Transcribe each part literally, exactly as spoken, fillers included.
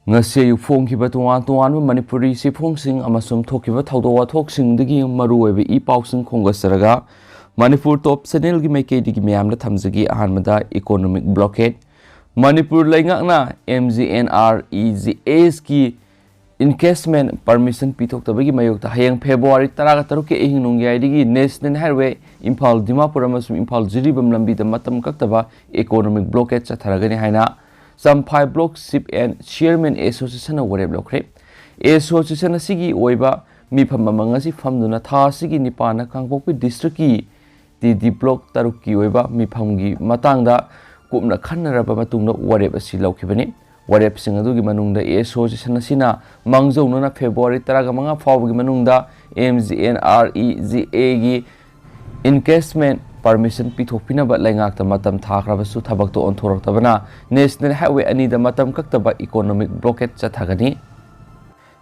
ꯉꯁꯤ ꯑꯌꯨꯛ ꯐꯣꯡꯈꯤꯕ ꯇꯣꯉꯥꯟ ꯇꯣꯉꯥꯟꯕ ꯃꯅꯤꯄꯨꯔꯤ ꯆꯦꯐꯣꯡꯁꯤꯡ ꯑꯃꯁꯨꯡ ꯊꯣꯛꯈꯤꯕ ꯊꯧꯗꯣꯛ ꯋꯥꯊꯣꯛꯁꯤꯡꯗꯒꯤ ꯃꯔꯨꯑꯣꯏꯕ ꯏ ꯄꯥꯎꯁꯤꯡ ꯈꯣꯝꯒꯠꯆꯔꯒ, ꯃꯅꯤꯄꯨꯔ ꯇꯣꯞ ꯆꯦꯅꯦꯜꯒꯤ ꯃꯥꯏꯀꯩꯗꯒꯤ ꯃꯌꯥꯝꯗ ꯊꯝꯖꯒꯦ꯫ ꯑꯍꯥꯟꯕꯗ, ꯏꯀꯣꯅꯣꯃꯤꯛ ꯕ꯭ꯂꯣꯀꯦꯠ꯫ ꯃꯅꯤꯄꯨꯔ ꯂꯩꯉꯥꯛꯅ M G N R E G ꯑꯦꯁꯀꯤ ꯏꯟꯀꯦꯁꯃꯦꯟ ꯄꯔꯃꯤꯁꯟ ꯄꯤꯊꯣꯛꯇꯕꯒꯤ ꯃꯥꯌꯣꯛꯇ ꯍꯌꯦꯡ ꯐꯦꯕ꯭ꯔꯨꯋꯥꯔꯤ ꯇꯔꯥꯒ ꯇꯔꯨꯛꯀꯤ ꯑꯍꯤꯡ ꯅꯣꯡꯌꯥꯏꯗꯒꯤ ꯅꯦꯁꯅꯦꯜ ꯍꯥꯏꯋꯦ ꯏꯝꯐꯥꯜ ꯗꯤꯃꯥꯄꯨꯔ ꯑꯃꯁꯨꯡ ꯏꯝꯐꯥꯜ ꯖꯤꯔꯤꯕꯥꯝ ꯂꯝꯕꯤꯗ ꯃꯇꯝ ꯀꯛꯇꯕ ꯏꯀꯣꯅꯣꯃꯤꯛ ꯕ꯭ꯂꯣꯀꯦꯠ ꯆꯠꯊꯔꯒꯅꯤ ꯍꯥꯏꯅ Champhai block chief and chairman ꯑꯦꯁꯣꯁꯤꯌꯦꯁꯟꯅ ꯋꯥꯔꯦꯞ ꯂꯧꯈ꯭ꯔꯦ꯫ ꯑꯦꯁꯣꯁꯤꯌꯦꯁꯟ ꯑꯁꯤꯒꯤ ꯑꯣꯏꯕ ꯃꯤꯐꯝ ꯑꯃ ꯉꯁꯤ ꯐꯝꯗꯨꯅ ꯊꯥ ꯑꯁꯤꯒꯤ ꯅꯤꯄꯥꯟꯗ ꯀꯥꯡꯄꯣꯛꯄꯤ ꯗꯤꯁꯇ꯭ꯔꯤꯛꯀꯤ ꯇꯤ ꯗꯤ ꯕ꯭ꯂꯣꯛ ꯇꯔꯨꯛꯀꯤ ꯑꯣꯏꯕ ꯃꯤꯐꯝꯒꯤ ꯃꯇꯥꯡꯗ ꯀꯨꯞꯅ ꯈꯟꯅꯔꯕ ꯃꯇꯨꯡꯗ ꯋꯥꯔꯦꯞ ꯑꯁꯤ ꯂꯧꯈꯤꯕꯅꯤ꯫ ꯋꯥꯔꯦꯞꯁꯤꯡ ꯑꯗꯨꯒꯤ ꯃꯅꯨꯡꯗ ꯑꯦꯁꯣꯁꯤꯌꯦꯁꯟ ꯑꯁꯤꯅ ꯃꯥꯡꯖꯧꯅꯅ ꯐꯦꯕ꯭ꯔꯨꯋꯥꯔꯤ ꯇꯔꯥꯃꯉꯥ ꯐꯥꯎꯕꯒꯤ ꯃꯅꯨꯡꯗ M G N R E G ꯑꯦꯒꯤ ꯏꯟꯀꯦꯁꯃꯦꯟ ꯄꯔꯃꯤꯁꯟ ꯄꯤꯊꯣꯛꯄꯤꯅꯕ ꯂꯩꯉꯥꯛꯇ ꯃꯇꯝ ꯊꯥꯈ꯭ꯔꯕꯁꯨ ꯊꯕꯛꯇ ꯑꯣꯟꯊꯣꯔꯛꯇꯕꯅ ꯅꯦꯁꯅꯦꯜ ꯍꯥꯏꯋꯦ ꯑꯅꯤꯗ ꯃꯇꯝ ꯀꯛꯇꯕ ꯏꯀꯣꯅꯣꯃꯤꯛ ꯕ꯭ꯂꯣꯀꯦꯠ ꯆꯠꯊꯒꯅꯤ꯫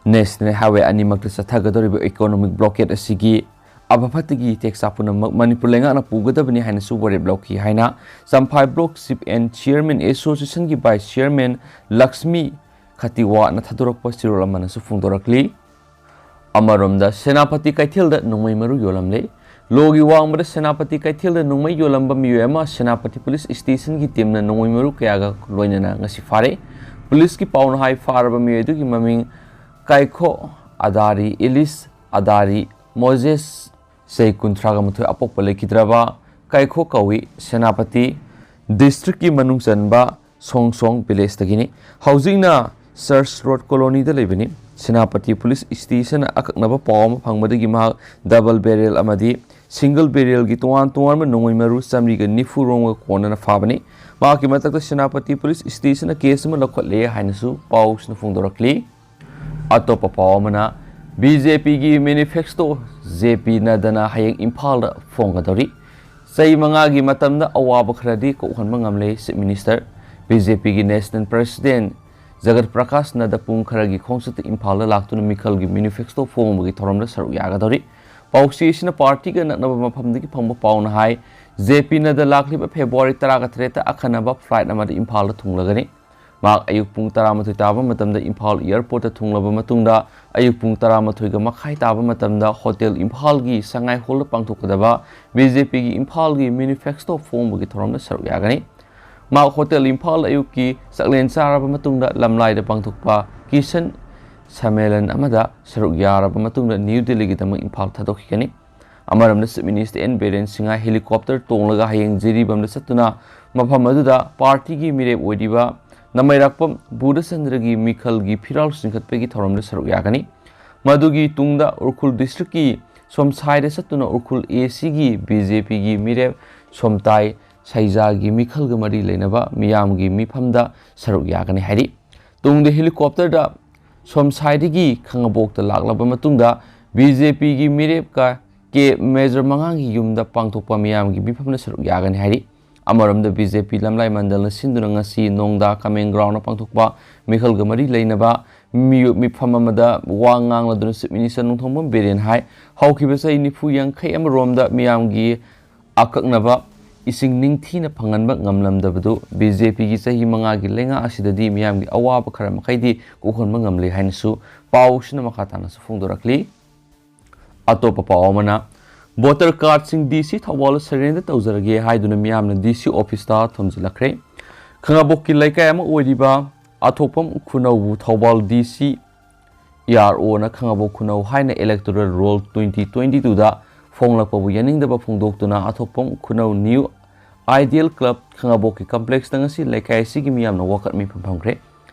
ꯅꯦꯁꯅꯦꯜ ꯍꯥꯏꯋꯦ ꯑꯅꯤꯃꯛꯇ ꯆꯠꯊꯒꯗꯧꯔꯤꯕ ꯏꯀꯣꯅꯣꯃꯤꯛ ꯕ꯭ꯂꯣꯀꯦꯠ ꯑꯁꯤꯒꯤ ꯑꯐ ꯐꯠꯇꯒꯤ ꯇꯦꯛꯁꯥ ꯄꯨꯝꯅꯃꯛ ꯃꯅꯤꯄꯨꯔ ꯂꯩꯉꯥꯛꯅ ꯄꯨꯒꯗꯕꯅꯤ ꯍꯥꯏꯅꯁꯨ ꯋꯥꯔꯦꯞ ꯂꯧꯈꯤ ꯍꯥꯏꯅ Champhai block chief and chairman ꯑꯦꯁꯣꯁꯤꯌꯦꯁꯟꯒꯤ ꯚꯥꯏꯁ ꯆꯤꯌꯔꯃꯦꯟ ꯂꯛꯁꯃꯤ ꯈꯇꯤꯋꯥꯅ ꯊꯥꯗꯣꯔꯛꯄ ꯆꯦꯔꯣꯜ ꯑꯃꯅꯁꯨ ꯐꯣꯡꯗꯣꯔꯛꯂꯤ꯫ ꯑꯃꯔꯣꯝꯗ, ꯁꯦꯅꯥꯄꯇꯤ ꯀꯩꯊꯦꯜꯗ ꯅꯣꯡꯃꯩ ꯃꯔꯨ ꯌꯣꯜꯂꯝꯂꯦ꯫ ꯂꯣꯒꯤ ꯋꯥꯡꯃꯗ ꯁꯦꯅꯥꯄꯇꯤ ꯀꯩꯊꯦꯜꯗ ꯅꯣꯡꯃꯩ ꯌꯣꯜꯂꯝꯕ ꯃꯤꯑꯣꯏ ꯑꯃ ꯁꯦꯅꯥꯄꯇꯤ ꯄꯨꯂꯤꯁ ꯁ꯭ꯇꯦꯁꯟꯒꯤ ꯇꯤꯝꯅ ꯅꯣꯡꯃꯩ ꯃꯔꯨ ꯀꯌꯥꯒ ꯂꯣꯏꯅꯅ ꯉꯁꯤ ꯐꯥꯔꯦ꯫ ꯄꯨꯂꯤꯁꯀꯤ ꯄꯥꯎꯅ ꯍꯥꯏ, ꯐꯥꯔꯕ ꯃꯤꯑꯣꯏ ꯑꯗꯨꯒꯤ ꯃꯃꯤꯡ ꯀꯥꯏꯈꯣ ꯑꯗꯥꯔꯤ ꯏꯂꯤꯁ ꯑꯗꯥꯔꯤ ꯃꯣꯖꯦꯁ, ꯆꯍꯤ ꯀꯨꯟꯊ꯭ꯔꯥꯒ ꯃꯥꯊꯣꯏ, ꯑꯄꯣꯛꯄ ꯂꯩꯈꯤꯗ꯭ꯔꯕ ꯀꯥꯏꯈꯣ ꯀꯧꯏ, ꯁꯦꯅꯥꯄꯇꯤ ꯗꯤꯁꯇ꯭ꯔꯤꯛꯀꯤ ꯃꯅꯨꯡ ꯆꯟꯕ ꯁꯣꯡ ꯁꯣꯡ ꯚꯤꯂꯦꯖꯇꯒꯤꯅꯤ꯫ ꯍꯧꯖꯤꯛꯅ ꯆꯔꯆ ꯔꯣꯗ ꯀꯣꯂꯣꯅꯤꯗ ꯂꯩꯕꯅꯤ꯫ ꯁꯦꯅꯥꯄꯇꯤ ꯄꯨꯂꯤꯁ ꯁ꯭ꯇꯦꯁꯟꯅ ꯑꯀꯛꯅꯕ ꯄꯥꯎ ꯑꯃ ꯐꯪꯕꯗꯒꯤ ꯃꯍꯥꯛ ꯗꯕꯜ ꯕꯦꯔꯦꯜ ꯑꯃꯗꯤ ꯁꯤꯡꯒꯜ ꯕꯦꯔꯦꯜꯒꯤ ꯇꯣꯉꯥꯟ ꯇꯣꯉꯥꯟꯕ ꯅꯣꯡꯃꯩ ꯃꯔꯨ ꯆꯥꯃꯔꯤꯒ ꯅꯤꯐꯨ ꯔꯣꯝꯒ ꯀꯣꯟꯅꯅ ꯐꯥꯕꯅꯤ꯫ ꯃꯍꯥꯛꯀꯤ ꯃꯊꯛꯇ ꯁꯦꯅꯥꯄꯇꯤ ꯄꯨꯂꯤꯁ ꯁ꯭ꯇꯦꯁꯟꯅ ꯀꯦꯁ ꯑꯃ ꯂꯧꯈꯠꯂꯦ ꯍꯥꯏꯅꯁꯨ ꯄꯥꯎꯁꯤꯅ ꯐꯣꯡꯗꯣꯔꯛꯂꯤ꯫ ꯑꯇꯣꯞꯄ ꯄꯥꯎ ꯑꯃꯅ, ꯕꯤ ꯖꯦ ꯄꯤꯒꯤ ꯃꯦꯅꯤꯐꯦꯁꯇꯣ ꯖꯦ ꯄꯤ ꯅꯗ꯭ꯗꯥꯅ ꯍꯌꯦꯡ ꯏꯝꯐꯥꯜꯗ ꯐꯣꯡꯒꯗꯧꯔꯤ꯫ ꯆꯍꯤ ꯃꯉꯥꯒꯤ ꯃꯇꯝꯗ ꯑꯋꯥꯕ ꯈꯔꯗꯤ ꯀꯣꯛꯍꯟꯕ ꯉꯝꯂꯦ ꯆꯤꯐ ꯃꯤꯅꯤꯁꯇꯔ꯫ ꯕꯤ ꯖꯦ ꯄꯤꯒꯤ ꯅꯦꯁꯅꯦꯜ ꯄ꯭ꯔꯁꯤꯗꯦꯟ ꯖꯒꯠ ꯄ꯭ꯔꯀꯥꯁ ꯅꯗ꯭ꯗꯥ ꯄꯨꯡ ꯈꯔꯒꯤ ꯈꯣꯡꯆꯠꯇ ꯏꯝꯐꯥꯜꯗ ꯂꯥꯛꯇꯨꯅ ꯃꯤꯈꯜꯒꯤ ꯃꯦꯅꯤꯐꯦꯁꯇꯣ ꯐꯣꯡꯕꯒꯤ ꯊꯧꯔꯝꯗ ꯁꯔꯨꯛ ꯌꯥꯒꯗꯧꯔꯤ꯫ ꯄꯥꯎꯆꯦ ꯑꯁꯤꯅ ꯄꯥꯔꯇꯤꯒ ꯅꯛꯅꯕ ꯃꯐꯝꯗꯒꯤ ꯐꯪꯕ ꯄꯥꯎꯅ ꯍꯥꯏ, ꯖꯦ ꯄꯤ ꯅꯗ꯭ꯗꯥ ꯂꯥꯛꯂꯤꯕ ꯐꯦꯕ꯭ꯔꯨꯋꯥꯔꯤ ꯇꯔꯥꯒ ꯇꯔꯦꯠꯇ ꯑꯈꯟꯅꯕ ꯐ꯭ꯂꯥꯏꯠ ꯑꯃꯗ ꯏꯝꯐꯥꯜꯗ ꯊꯨꯡꯂꯒꯅꯤ꯫ ꯃꯍꯥꯛ ꯑꯌꯨꯛ ꯄꯨꯡ ꯇꯔꯥꯃꯥꯊꯣꯏ ꯇꯥꯕ ꯃꯇꯝꯗ ꯏꯝꯐꯥꯜ ꯑꯦꯌꯔꯄꯣꯔꯠꯇ ꯊꯨꯡꯂꯕ ꯃꯇꯨꯡꯗ, ꯑꯌꯨꯛ ꯄꯨꯡ ꯇꯔꯥꯃꯥꯊꯣꯏꯒ ꯃꯈꯥꯏ ꯇꯥꯕ ꯃꯇꯝꯗ ꯍꯣꯇꯦꯜ ꯏꯝꯐꯥꯜꯒꯤ ꯁꯉꯥꯏ ꯍꯣꯜꯗ ꯄꯥꯡꯊꯣꯛꯀꯗꯕ ꯕꯤꯖꯦꯄꯤꯒꯤ ꯏꯝꯐꯥꯜꯒꯤ ꯃꯦꯅꯤꯐꯦꯁꯇꯣ ꯐꯣꯡꯕꯒꯤ ꯊꯧꯔꯝꯗ ꯁꯔꯨꯛ ꯌꯥꯒꯅꯤ꯫ ꯃꯍꯥꯛ ꯍꯣꯇꯦꯜ ꯏꯝꯐꯥꯜ ꯑꯌꯨꯛꯀꯤ ꯆꯥꯛꯂꯦꯟ ꯆꯥꯔꯕ ꯃꯇꯨꯡꯗ ꯂꯝꯂꯥꯏꯗ ꯄꯥꯡꯊꯣꯛꯄ ꯀꯤꯁꯟ ꯁꯃꯦꯂꯟ ꯑꯃꯗ ꯁꯔꯨꯛ ꯌꯥꯔꯕ ꯃꯇꯨꯡꯗ ꯅ꯭ꯌꯨ ꯗꯤꯜꯂꯤꯒꯤꯗꯃꯛ ꯏꯝꯐꯥꯜ ꯊꯥꯗꯣꯛꯈꯤꯒꯅꯤ꯫ ꯑꯃꯔꯣꯝꯗ Chief Minister N Biren Singh helicopter ꯇꯣꯡꯂꯒ ꯍꯌꯦꯡ ꯖꯤꯔꯤꯕꯥꯝꯗ ꯆꯠꯇꯨꯅ ꯃꯐꯝ ꯑꯗꯨꯗ ꯄꯥꯔꯇꯤꯒꯤ ꯃꯤꯔꯦꯞ ꯑꯣꯏꯔꯤꯕ ꯅꯃꯩꯔꯥꯛꯄꯝ ꯕꯨꯙꯆꯟꯗ꯭ꯔꯒꯤ ꯃꯤꯈꯜꯒꯤ ꯐꯤꯔꯥꯜ ꯆꯤꯡꯈꯠꯄꯒꯤ ꯊꯧꯔꯝꯗ ꯁꯔꯨꯛ ꯌꯥꯒꯅꯤ꯫ ꯃꯗꯨꯒꯤ ꯇꯨꯡꯗ ꯎꯈ꯭ꯔꯨꯜ ꯗꯤꯁꯇ꯭ꯔꯤꯛꯀꯤ ꯁꯣꯝꯁꯥꯏꯗ ꯆꯠꯇꯨꯅ ꯎꯈ꯭ꯔꯨꯜ ꯑꯦ ꯁꯤꯒꯤ ꯕꯤꯖꯦꯄꯤꯒꯤ ꯃꯤꯔꯦꯞ ꯁꯣꯝꯇꯥꯏ ꯁꯩꯖꯥꯒꯤ ꯃꯤꯈꯜꯒ ꯃꯔꯤ ꯂꯩꯅꯕ ꯃꯤꯌꯥꯝꯒꯤ ꯃꯤꯐꯝꯗ ꯁꯔꯨꯛ ꯌꯥꯒꯅꯤ ꯍꯥꯏꯔꯤ꯫ ꯇꯨꯡꯗ ꯍꯦꯂꯤꯀꯣꯞꯇꯔꯗ ꯁꯣꯝꯁꯥꯏꯗꯒꯤ ꯈꯥꯉꯕꯣꯛꯇ ꯂꯥꯛꯂꯕ ꯃꯇꯨꯡꯗ ꯕꯤꯖꯦꯄꯤꯒꯤ ꯃꯤꯔꯦꯞꯀ ꯀꯦ ꯃꯦꯖꯔ ꯃꯉꯥꯡꯒꯤ ꯌꯨꯝꯗ ꯄꯥꯡꯊꯣꯛꯄ ꯃꯤꯌꯥꯝꯒꯤ ꯃꯤꯐꯝꯗ ꯁꯔꯨꯛ ꯌꯥꯒꯅꯤ ꯍꯥꯏꯔꯤ꯫ ꯑꯃꯔꯣꯝꯗ ꯕꯤꯖꯦꯄꯤ ꯂꯝꯂꯥꯏ ꯃꯟꯗꯜꯅ ꯁꯤꯟꯗꯨꯅ ꯉꯁꯤ ꯅꯣꯡꯗꯥ ꯀꯃꯦꯡ ꯒ꯭ꯔꯥꯎꯟꯗ ꯄꯥꯡꯊꯣꯛꯄ ꯃꯤꯈꯜꯒ ꯃꯔꯤ ꯂꯩꯅꯕ ꯃꯤꯑꯣ-, ꯃꯤꯐꯝ ꯑꯃꯗ ꯋꯥ ꯉꯥꯡꯂꯗꯨꯅ Chief Minister ꯅꯣꯡꯊꯣꯝꯕꯝ ꯕꯤꯔꯦꯟ ꯍꯥꯏ, ꯍꯧꯈꯤꯕ ꯆꯍꯤ ꯅꯤꯐꯨ ꯌꯥꯡꯈꯩ ꯑꯃꯔꯣꯝꯗ ꯃꯤꯌꯥꯝꯒꯤ ꯑꯀꯛꯅꯕ ꯏꯁꯤꯡ ꯅꯤꯡꯊꯤꯅ ꯐꯪꯍꯟꯕ ꯉꯝꯂꯝꯗꯕꯗꯨ ꯕꯤꯖꯦꯄꯤꯒꯤ ꯆꯍꯤ ꯃꯉꯥꯒꯤ ꯂꯩꯉꯥꯛ ꯑꯁꯤꯗꯗꯤ ꯃꯤꯌꯥꯝꯒꯤ ꯑꯋꯥꯕ ꯈꯔ ꯃꯈꯩꯗꯤ ꯀꯣꯛꯍꯟꯕ ꯉꯝꯂꯦ ꯍꯥꯏꯅꯁꯨ ꯄꯥꯎꯁꯤꯅ ꯃꯈꯥ ꯇꯥꯅꯁꯨ ꯐꯣꯡꯗꯣꯔꯛꯂꯤ꯫ ꯑꯇꯣꯞꯄ ꯄꯥꯎ ꯑꯃꯅ, ꯚꯣꯇꯔ ꯀꯥꯔꯗꯁꯤꯡ ꯗꯤ ꯁꯤ ꯊꯧꯕꯥꯜꯗ ꯁꯔꯦꯟꯗꯔ ꯇꯧꯖꯔꯒꯦ ꯍꯥꯏꯗꯨꯅ ꯃꯤꯌꯥꯝꯅ ꯗꯤ ꯁꯤ ꯑꯣꯐꯤꯁꯇ ꯊꯣꯝꯖꯤꯜꯂꯛꯈ꯭ꯔꯦ꯫ ꯈꯥꯉꯕꯣꯛꯀꯤ ꯂꯩꯀꯥꯏ ꯑꯃ ꯑꯣꯏꯔꯤꯕ ꯑꯊꯣꯛꯄꯝ ꯈꯨꯅꯧꯕꯨ ꯊꯧꯕꯥꯜ ꯗꯤ ꯁꯤ ꯑꯦ ꯑꯥꯔ ꯑꯣꯅ ꯈꯥꯉꯕꯣꯛ ꯈꯨꯅꯧ ꯍꯥꯏꯅ electoral roll twenty twenty twoꯗ ꯐꯣꯡꯂꯛꯄꯕꯨ ꯌꯥꯅꯤꯡꯗꯕ ꯐꯣꯡꯗꯣꯛꯇꯨꯅ ꯑꯊꯣꯛꯄꯝ ꯈꯨꯅꯧ ꯅ꯭ꯌꯨ ꯑꯥꯏꯗꯤꯌꯦꯜ ꯀ꯭ꯂꯕ ꯈꯥꯉꯕꯣꯛꯀꯤ ꯀꯝꯄ꯭ꯂꯦꯛꯁꯇ ꯉꯁꯤ ꯂꯩꯀꯥꯏ ꯑꯁꯤꯒꯤ ꯃꯤꯌꯥꯝꯅ ꯋꯥꯀꯠ ꯃꯤꯐꯝ ꯐꯝꯈ꯭ꯔꯦ꯫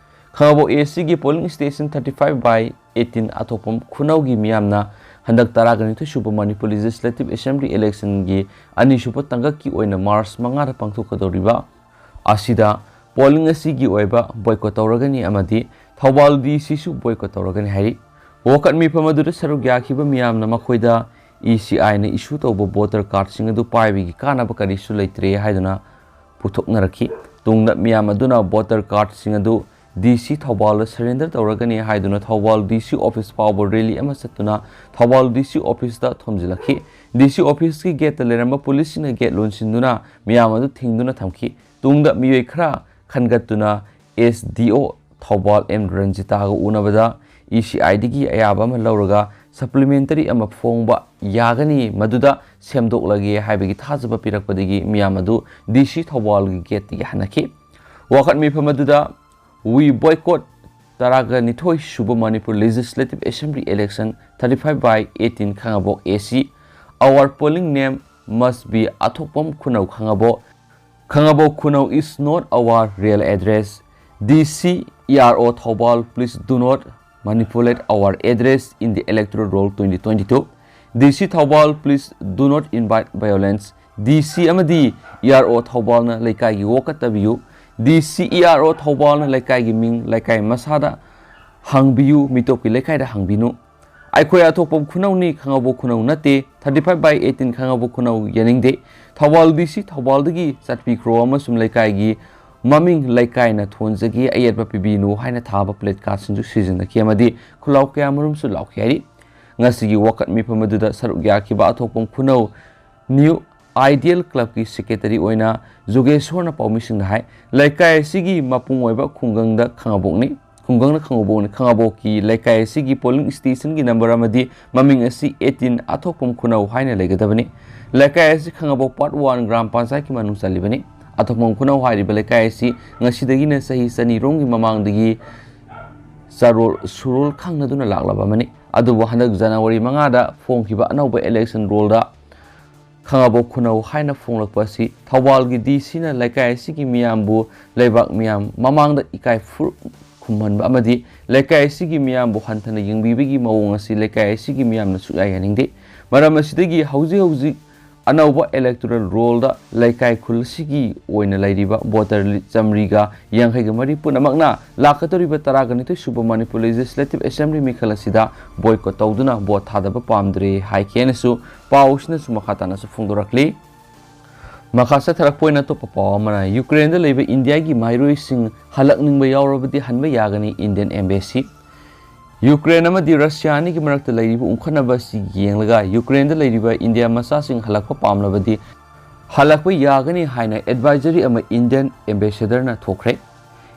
ꯈꯥꯉꯕꯣꯛ ꯑꯦ ꯁꯤꯒꯤ polling station thirty five by eighteen ꯑꯊꯣꯛꯄꯝ ꯈꯨꯅꯧꯒꯤ ꯃꯤꯌꯥꯝꯅ ꯍꯟꯗꯛ ꯇꯔꯥꯒ ꯅꯤꯊꯣꯏ ꯁꯨꯕ ꯃꯅꯤꯄꯨꯔ Legislative Assembly electionꯒꯤ ꯑꯅꯤꯁꯨꯕ ꯇꯥꯡꯀꯛꯀꯤ ꯑꯣꯏꯅ ꯃꯥꯔꯆ ꯃꯉꯥꯗ ꯄꯥꯡꯊꯣꯛꯀꯗꯧꯔꯤꯕ ꯑꯁꯤꯗ polling ꯑꯁꯤꯒꯤ ꯑꯣꯏꯕ boycott ꯇꯧꯔꯒꯅꯤ ꯑꯃꯗꯤ ꯊꯧꯕꯥꯜ ꯗꯤ ꯁꯤꯁꯨ boycott ꯇꯧꯔꯒꯅꯤ ꯍꯥꯏꯔꯤ꯫ ꯋꯥꯀꯠ ꯃꯤꯐꯝ ꯑꯗꯨꯗ ꯁꯔꯨꯛ ꯌꯥꯈꯤꯕ ꯃꯤꯌꯥꯝꯅ ꯃꯈꯣꯏꯗ ꯏ ꯁꯤ ꯑꯥꯏꯅ issue ꯇꯧꯕ ꯚꯣꯇꯔ ꯀꯥꯔꯗꯁꯤꯡ ꯑꯗꯨ ꯄꯥꯏꯕꯒꯤ ꯀꯥꯟꯅꯕ ꯀꯔꯤꯁꯨ ꯂꯩꯇ꯭ꯔꯦ ꯍꯥꯏꯗꯨꯅ ꯄꯨꯊꯣꯛꯅꯔꯛꯈꯤ꯫ ꯇꯨꯡꯗ ꯃꯤꯌꯥꯝ ꯑꯗꯨꯅ ꯚꯣꯇꯔ ꯀꯥꯔꯗꯁꯤꯡ ꯑꯗꯨ ꯗꯤ ꯁꯤ ꯊꯧꯕꯥꯜꯗ surrender ꯇꯧꯔꯒꯅꯤ ꯍꯥꯏꯗꯨꯅ ꯊꯧꯕꯥꯜ ꯗꯤ ꯁꯤ ꯑꯣꯐꯤꯁ ꯐꯥꯎꯕ ꯔꯦꯂꯤ ꯑꯃ ꯆꯠꯇꯨꯅ ꯊꯧꯕꯥꯜ ꯗꯤ ꯁꯤ ꯑꯣꯐꯤꯁꯇ ꯊꯣꯝꯖꯤꯜꯂꯛꯈꯤ꯫ ꯗꯤ ꯁꯤ ꯑꯣꯐꯤꯁꯀꯤ ꯒꯦꯠꯇ ꯂꯩꯔꯝꯕ ꯄꯨꯂꯤꯁꯁꯤꯡꯅ ꯒꯦꯠ ꯂꯣꯟꯁꯤꯟꯗꯨꯅ ꯃꯤꯌꯥꯝ ꯑꯗꯨ ꯊꯤꯡꯗꯨꯅ ꯊꯝꯈꯤ꯫ ꯇꯨꯡꯗ ꯃꯤꯑꯣꯏ ꯈꯔ ꯈꯟꯒꯠꯇꯨꯅ ꯑꯦꯁ ꯗꯤ ꯑꯣ ꯊꯧꯕꯥꯜ ꯑꯦꯝ ꯔꯟꯖꯤꯇꯥꯒ ꯎꯅꯕꯗ ꯏ ꯁꯤ ꯑꯥꯏꯗꯒꯤ ꯑꯌꯥꯕ ꯑꯃ ꯂꯧꯔꯒ supplementary ꯑꯃ ꯐꯣꯡꯕ ꯌꯥꯒꯅꯤ, ꯃꯗꯨꯗ ꯁꯦꯝꯗꯣꯛꯂꯒꯦ ꯍꯥꯏꯕꯒꯤ ꯊꯥꯖꯕ ꯄꯤꯔꯛꯄꯗꯒꯤ ꯃꯤꯌꯥꯝ ꯑꯗꯨ ꯗꯤ ꯁꯤ ꯊꯧꯕꯥꯜꯒꯤ ꯒꯦꯠꯇꯒꯤ ꯍꯟꯅꯈꯤ꯫ ꯋꯥꯀꯠ ꯃꯤꯐꯝ ꯑꯗꯨꯗ "We boycott ꯇꯔꯥꯒ ꯅꯤꯊꯣꯏ ꯁꯨꯕ Manipur Legislative Assembly election thirty five by eighteen Khangabok A C, our polling name must be ꯑꯊꯣꯛꯄꯝ ꯈꯨꯅꯧ ꯈꯥꯉꯕꯣꯛ, ꯈꯥꯉꯕꯣꯛ ꯈꯨꯅꯧ is not our real address, D C E R O Thoubal please do not manipulate our address in the electoral roll twenty twenty-two, D C Thoubal please do not invite violence, D C ꯑꯃꯗꯤ E R O ꯊꯧꯕꯥꯜꯅ ꯂꯩꯀꯥꯏꯒꯤ ꯋꯥꯀꯠ ꯇꯥꯕꯤꯌꯨ꯫ D C E R O ꯊꯧꯕꯥꯜꯅ ꯂꯩꯀꯥꯏꯒꯤ ꯃꯤꯡ ꯂꯩꯀꯥꯏ ꯃꯁꯥꯗ ꯍꯪꯕꯤꯌꯨ, ꯃꯤꯇꯣꯞꯀꯤ ꯂꯩꯀꯥꯏꯗ ꯍꯪꯕꯤꯅꯨ꯫ ꯑꯩꯈꯣꯏ ꯑꯊꯣꯛꯄꯝ ꯈꯨꯅꯧꯅꯤ, ꯈꯥꯉꯕꯣꯛ ꯈꯨꯅꯧ ꯅꯠꯇꯦ꯫ Thirty five by eighteen ꯈꯥꯉꯕꯣꯛ ꯈꯨꯅꯧ ꯌꯥꯅꯤꯡꯗꯦ꯫ ꯊꯧꯕꯥꯜ D C ꯊꯧꯕꯥꯜꯗꯒꯤ ꯆꯠꯄꯤꯈ꯭ꯔꯣ ꯑꯃꯁꯨꯡ ꯂꯩꯀꯥꯏꯒꯤ ꯃꯃꯤꯡ ꯂꯩꯀꯥꯏꯅ ꯊꯣꯟꯖꯒꯦ, ꯑꯌꯦꯠꯄ ꯄꯤꯕꯤꯅꯨ" ꯍꯥꯏꯅ ꯊꯥꯕ placardꯁꯤꯡꯁꯨ ꯁꯤꯖꯤꯟꯅꯈꯤ ꯑꯃꯗꯤ ꯈꯨꯜꯂꯥꯎ ꯀꯌꯥꯃꯔꯨꯝꯁꯨ ꯂꯥꯎꯈꯤ ꯍꯥꯏꯔꯤ꯫ ꯉꯁꯤꯒꯤ ꯋꯥꯀꯠ ꯃꯤꯐꯝ ꯑꯗꯨꯗ ꯁꯔꯨꯛ ꯌꯥꯈꯤꯕ ꯑꯊꯣꯛꯄꯝ ꯈꯨꯅꯧ New Ideal Clubꯀꯤ secretary ꯑꯣꯏꯅ ꯖꯣꯒꯦꯁꯣꯔꯅ ꯄꯥꯎꯃꯤꯁꯤꯡꯗ ꯍꯥꯏ, ꯂꯩꯀꯥꯏ ꯑꯁꯤꯒꯤ ꯃꯄꯨꯡ ꯑꯣꯏꯕ ꯈꯨꯡꯒꯪꯗ ꯈꯥꯉꯕꯣꯛꯅꯤ, ꯈꯨꯡꯒꯪꯅ ꯈꯥꯉꯕꯣꯛꯅꯤ꯫ ꯈꯥꯉꯕꯣꯛꯀꯤ ꯂꯩꯀꯥꯏ ꯑꯁꯤꯒꯤ polling stationꯒꯤ number ꯑꯃꯗꯤ ꯃꯃꯤꯡ ꯑꯁꯤ eighteen ꯑꯊꯣꯛꯄꯝ ꯈꯨꯅꯧ ꯍꯥꯏꯅ ꯂꯩꯒꯗꯕꯅꯤ꯫ ꯂꯩꯀꯥꯏ ꯑꯁꯤ ꯈꯥꯉꯕꯣꯛ Part One ꯒ꯭ꯔꯥꯝ ꯄꯟꯆꯥꯌꯠꯀꯤ ꯃꯅꯨꯡ ꯆꯜꯂꯤꯕꯅꯤ꯫ ꯑꯊꯣꯛꯄꯝ ꯈꯨꯅꯧ ꯍꯥꯏꯔꯤꯕ ꯂꯩꯀꯥꯏ ꯑꯁꯤ ꯉꯁꯤꯗꯒꯤꯅ ꯆꯍꯤ ꯆꯅꯤ ꯔꯣꯝꯒꯤ ꯃꯃꯥꯡꯗꯒꯤ ꯆꯥꯔꯣꯜ ꯁꯨꯔꯣꯜ ꯈꯪꯅꯗꯨꯅ ꯂꯥꯛꯂꯕ ꯑꯃꯅꯤ꯫ ꯑꯗꯨꯕꯨ ꯍꯟꯗꯛ ꯖꯅꯋꯥꯔꯤ ꯃꯉꯥꯗ ꯐꯣꯡꯈꯤꯕ ꯑꯅꯧꯕ election rollꯗ ꯈꯥꯉꯕꯣꯛ ꯈꯨꯅꯧ ꯍꯥꯏꯅ ꯐꯣꯡꯂꯛꯄ ꯑꯁꯤ ꯊꯧꯕꯥꯜꯒꯤ DCꯅ ꯂꯩꯀꯥꯏ ꯑꯁꯤꯒꯤ ꯃꯤꯌꯥꯝꯕꯨ ꯂꯩꯕꯥꯛ ꯃꯤꯌꯥꯝ ꯃꯃꯥꯡꯗ ꯏꯀꯥꯏ ꯐꯨꯔꯨꯞ ꯈꯨꯝꯍꯟꯕ ꯑꯃꯗꯤ ꯂꯩꯀꯥꯏ ꯑꯁꯤꯒꯤ ꯃꯤꯌꯥꯝꯕꯨ ꯍꯟꯊꯅ ꯌꯦꯡꯕꯤꯕꯒꯤ ꯃꯑꯣꯡ ꯑꯁꯤ ꯂꯩꯀꯥꯏ ꯑꯁꯤꯒꯤ ꯃꯤꯌꯥꯝꯅ ꯁꯨꯛꯌꯥ ꯌꯥꯅꯤꯡꯗꯦ꯫ ꯃꯔꯝ ꯑꯁꯤꯗꯒꯤ ꯍꯧꯖꯤꯛ ꯍꯧꯖꯤꯛ ꯑꯅꯧꯕ electoral rollꯗ ꯂꯩꯀꯥꯏ ꯈꯨꯜ ꯑꯁꯤꯒꯤ ꯑꯣꯏꯅ ꯂꯩꯔꯤꯕ voter ꯆꯥꯃꯔꯤꯒ ꯌꯥꯡꯈꯩꯒ ꯃꯔꯤ ꯄꯨꯝꯅꯃꯛꯅ ꯂꯥꯛꯀꯗꯧꯔꯤꯕ ꯇꯔꯥꯒ ꯅꯤꯊꯣꯏ ꯁꯨꯕ Manipur Legislative Assembly ꯃꯤꯈꯜ ꯑꯁꯤꯗ boycott ꯇꯧꯗꯨꯅ vote ꯊꯥꯗꯕ ꯄꯥꯝꯗ꯭ꯔꯦ ꯍꯥꯏꯈꯤ ꯍꯥꯏꯅꯁꯨ ꯄꯥꯎ ꯑꯁꯤꯅꯁꯨ ꯃꯈꯥ ꯇꯥꯅꯁꯨ ꯐꯣꯡꯗꯣꯔꯛꯂꯤ꯫ ꯃꯈꯥ ꯆꯠꯊꯔꯛꯄ ꯑꯣꯏꯅ ꯑꯇꯣꯞꯄ ꯄꯥꯎ ꯑꯃꯅ, ꯌꯨꯀ꯭ꯔꯦꯟꯗ ꯂꯩꯕ ꯏꯟꯗꯤꯌꯥꯒꯤ ꯃꯍꯩꯔꯣꯏꯁꯤꯡ ꯍꯜꯂꯛꯅꯤꯡꯕ ꯌꯥꯎꯔꯕꯗꯤ ꯍꯟꯕ ꯌꯥꯒꯅꯤ, Indian Embassy꯫ ꯌꯨꯀ꯭ꯔꯦꯟ ꯑꯃꯗꯤ ꯔꯁꯤꯌꯥ ꯑꯅꯤꯒꯤ ꯃꯔꯛꯇ ꯂꯩꯔꯤꯕ ꯎꯪꯈꯠꯅꯕ ꯑꯁꯤ ꯌꯦꯡꯂꯒ ꯌꯨꯀ꯭ꯔꯦꯟꯗ ꯂꯩꯔꯤꯕ ꯏꯟꯗꯤꯌꯥ ꯃꯆꯥꯁꯤꯡ ꯍꯜꯂꯛꯄ ꯄꯥꯝꯂꯕꯗꯤ ꯍꯜꯂꯛꯄ ꯌꯥꯒꯅꯤ ꯍꯥꯏꯅ advisory ꯑꯃ Indian Ambassadorꯅ ꯊꯣꯛꯈ꯭ꯔꯦ꯫